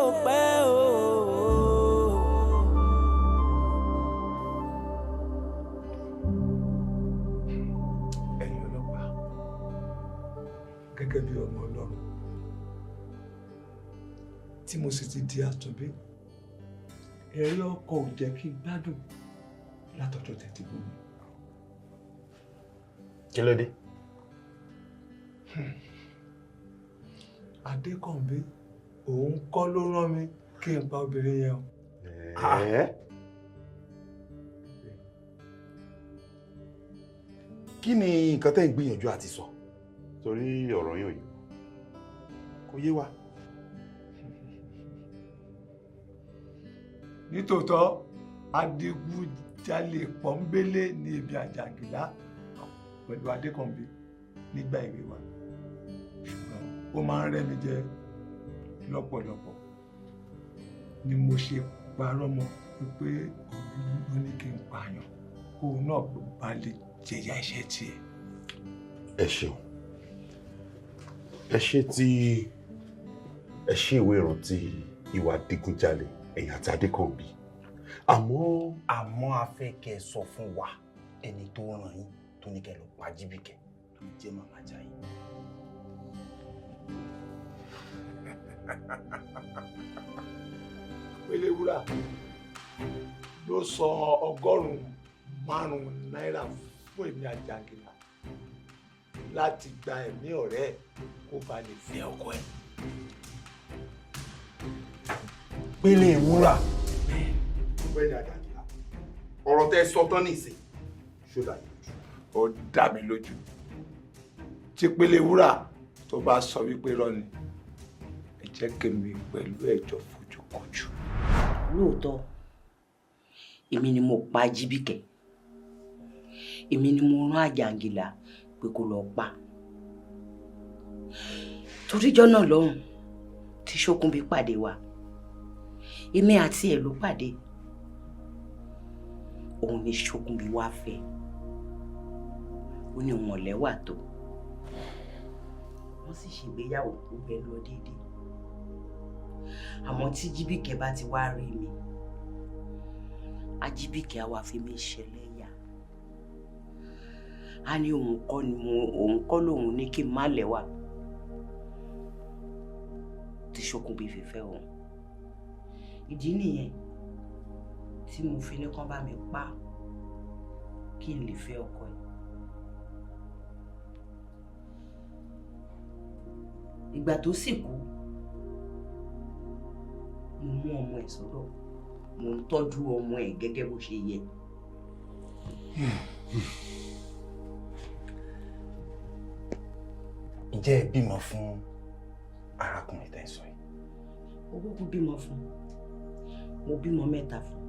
ó pẹ́ o. Ẹ̀yin ọlọ́pàá, gẹ́gẹ́ bí ọmọ Ọlọ́run tí mo sì ti di àtúnbí, ẹ̀rí ọkọ̀ ò jẹ́ kí n gbádùn látọjọ́ tẹ̀tí bú mi. Kí ló dé? Adékànbí òun kọ́ ló rán mi kí n pa obìnrin yẹn o. Kí ni nǹkan tẹ́ ń gbìyànjú àti sọ? Torí ọ̀rọ̀ yín ò yé. Kò yé wa. Nítòótọ́, adigunjalè pọ́nbélé ní ibi Àjàngìlá pẹ̀lú Adékànbí nígbà èwe wa, ṣùgbọ́n ó máa ń rẹ́ mi jẹ lọ́pọ̀lọpọ̀ ni mo ṣe parọ́ mọ́ wípé òun ló ní kí n pààyàn kóun náà bá lè jẹ̀yà ẹ̀ṣẹ̀ tiẹ̀. Ẹ ṣeun, ẹ ṣe tí ẹ ṣe ìwé ìrántí ìwà adigunjalè ẹ̀yìn àti Adékànbí, àmọ́. Àmọ́ a fẹ́ kẹ́ ẹ sọ fún wa ẹni tó ràn yín tó ní kẹ́ lọ pa Jíbìkẹ́ tó jẹ́ màmá Jayé. Péléwúrà ló sọ 500 náírà fún èmi Àjàngìlá láti gba ẹ̀mí ọ̀rẹ́ ẹ̀ kó ba lè fẹ́ ọkọ ẹ̀. Péléwúrà. Ọ̀gbẹ́ni Àjàngìlá, ọ̀rọ̀ tẹ́ ẹ sọ tán nìsín ṣó dá yín lójú? Ó dá mi lójú. Tí Péléwúrà tó bá sọ wípé irọ́ ni, ẹ jẹ́ kémi pẹ̀lú ẹ̀jọ̀ fojú kojú. Lóòótọ́, èmi ni mo pa Jíbìkẹ́, èmi ni mo rán Àjàngìlá pé kó lọ pa. Toríjọ́ náà lọ́hùn tí Ṣókúnbí pàdé wa, èmi àti ẹ̀ ló pàdé. Òun ni Ṣókúnbí wá fẹ́, ó ní òun ọ̀lẹ́wà tó, wọ́n sì ṣègbéyàwó gbogbo ẹ̀ lọ déédéé. Àmọ́ tí Jíbìkẹ́ bá ti wá rí mi, Ajíbìkẹ́ á wá fi mí ṣẹlẹ́yà. Á ní òun kọ́ ni mo, òun kọ́ lòun ní kí n má lẹ́wà tí Ṣókúnbí fi fẹ́ òun. Ìdí nìyẹn tí mo fi ní kán bá mi pa kí n lè fẹ́ ọkọ ẹ̀. Ìgbà tó sì kú, mo mú ọmọ ẹ̀ sọ́dọ̀, mo ń tọ́jú ọmọ ẹ̀ gẹ́gẹ́ bó ṣe yẹ. Ǹjẹ́ ẹ bímọ fún arákùnrin tẹ́ ń sọ yìí? Mo kúkú bímọ fún, mo bímọ 3 fún,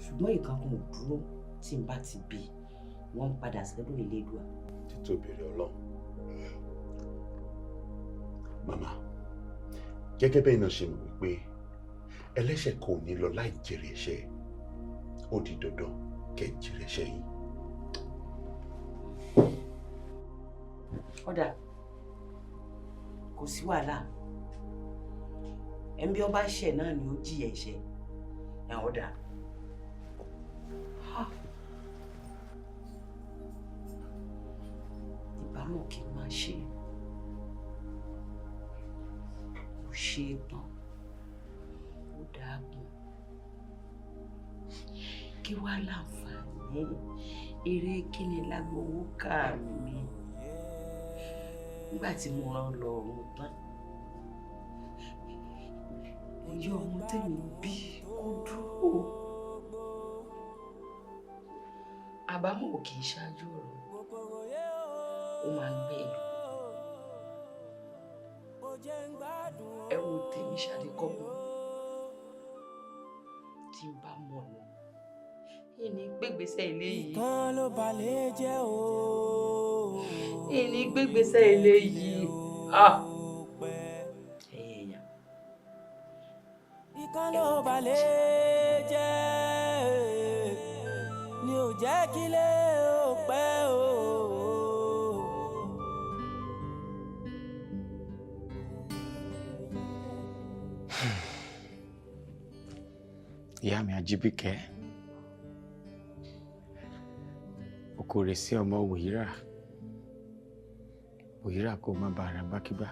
ṣùgbọ́n ìkan kan ò dúró. Tí n bá ti bí, wọ́n ń padà sọ́dọ̀ Elédùà. Títóbi rẹ̀ Ọlọ́run. Màmá, gẹ́gẹ́ bẹ́ẹ̀ náà ṣe mọ̀ wípé ẹlẹ́ṣẹ̀ kò ní lọ láì jèrè ẹ̀ṣẹ̀, ó di dandan kẹ́ jèrè ẹ̀ṣẹ̀ yín. Ọ̀dà, kò sí wàhálà, ẹni bí ọba ṣẹ̀ náà ni ó jìyà ẹ̀ṣẹ̀ ẹ̀. Ọ̀dà. kábàámọ̀ kí n má ṣe. Mo ṣe é tán, ó dàgùn. Kí wá láǹfààní eré kíni lágbowó ká mi nígbà tí mo rán lọ ọ̀run tán? Ìyá ọmọ tèmi bí kó dúró. Àbámọ̀ ò kì í ṣáájú ọ̀rọ̀, ó máa ń gbé e. Ẹ wo tèmi ṣàríkọ́gbọ́n tí n bá mọ̀ ní. Ìní gbégbèsè ilé yìí. Ìkan ló balẹ̀ jẹ́ o. Ìní gbégbèsè ilé yìí. Ẹ̀yin èèyàn. Ìkan ló balẹ̀ jẹ́ ni ò jẹ́ kílé ó pẹ́ o. Ìyá mi Ajíbíkẹ́, oko rẹ̀ sí ọmọ Wòyírà, Wòyírà kó má ba ara gbákígbá,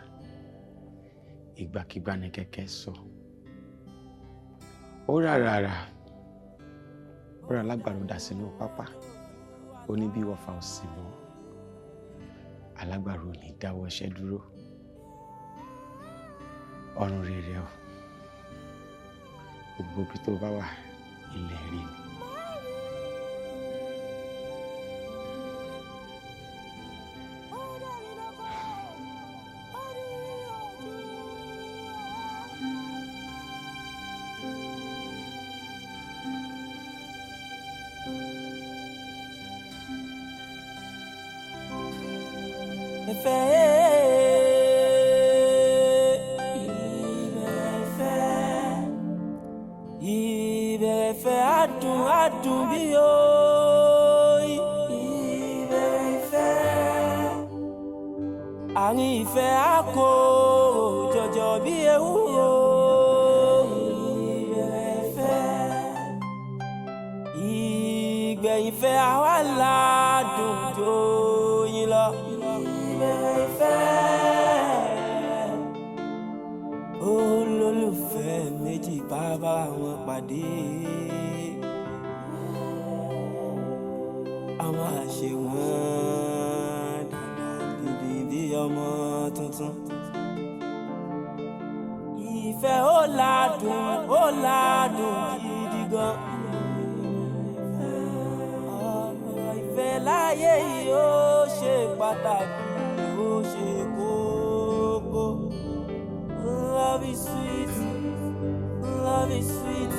ìgbàkigbà ni kẹ̀kẹ́ sọ. Ó rà rà rà, ó rà lágbàdo dà sínú pápá, ó ní bí wọ́fà ò sì mọ́, alágbàro ò ní dáwọ́ iṣẹ́ dúró. Ọ̀run rere o, gbogbo ibi tó bá wà, ilẹ̀ rí ni. Ìfẹ́, ìbẹ̀rẹ̀ ìfẹ́, ìbẹ̀rẹ̀ ìfẹ́ adùn adùn bí oyin. Ìbẹ̀rẹ̀ ìfẹ́, àárín ìfẹ́ àkórò jọjọ bí ewúro. Ìbẹ̀rẹ̀ ìfẹ́, ìgbẹ̀yìn ìfẹ́ àwa ládùn jóyin lọ. Ìbẹ̀rẹ̀ ìfẹ́, olólùfẹ́ méjì bá bá wọn pàdé, àwọn àṣẹ wọn dáadáa dídì bí ọmọ tuntun. Ìfẹ́ ó ládùn, ó ládùn gidi gan. Ọ̀rọ̀ ìfẹ́ láyé yìí ó ṣe pàtàkì, ó ṣe kókó. Love is sweet, love is sweet.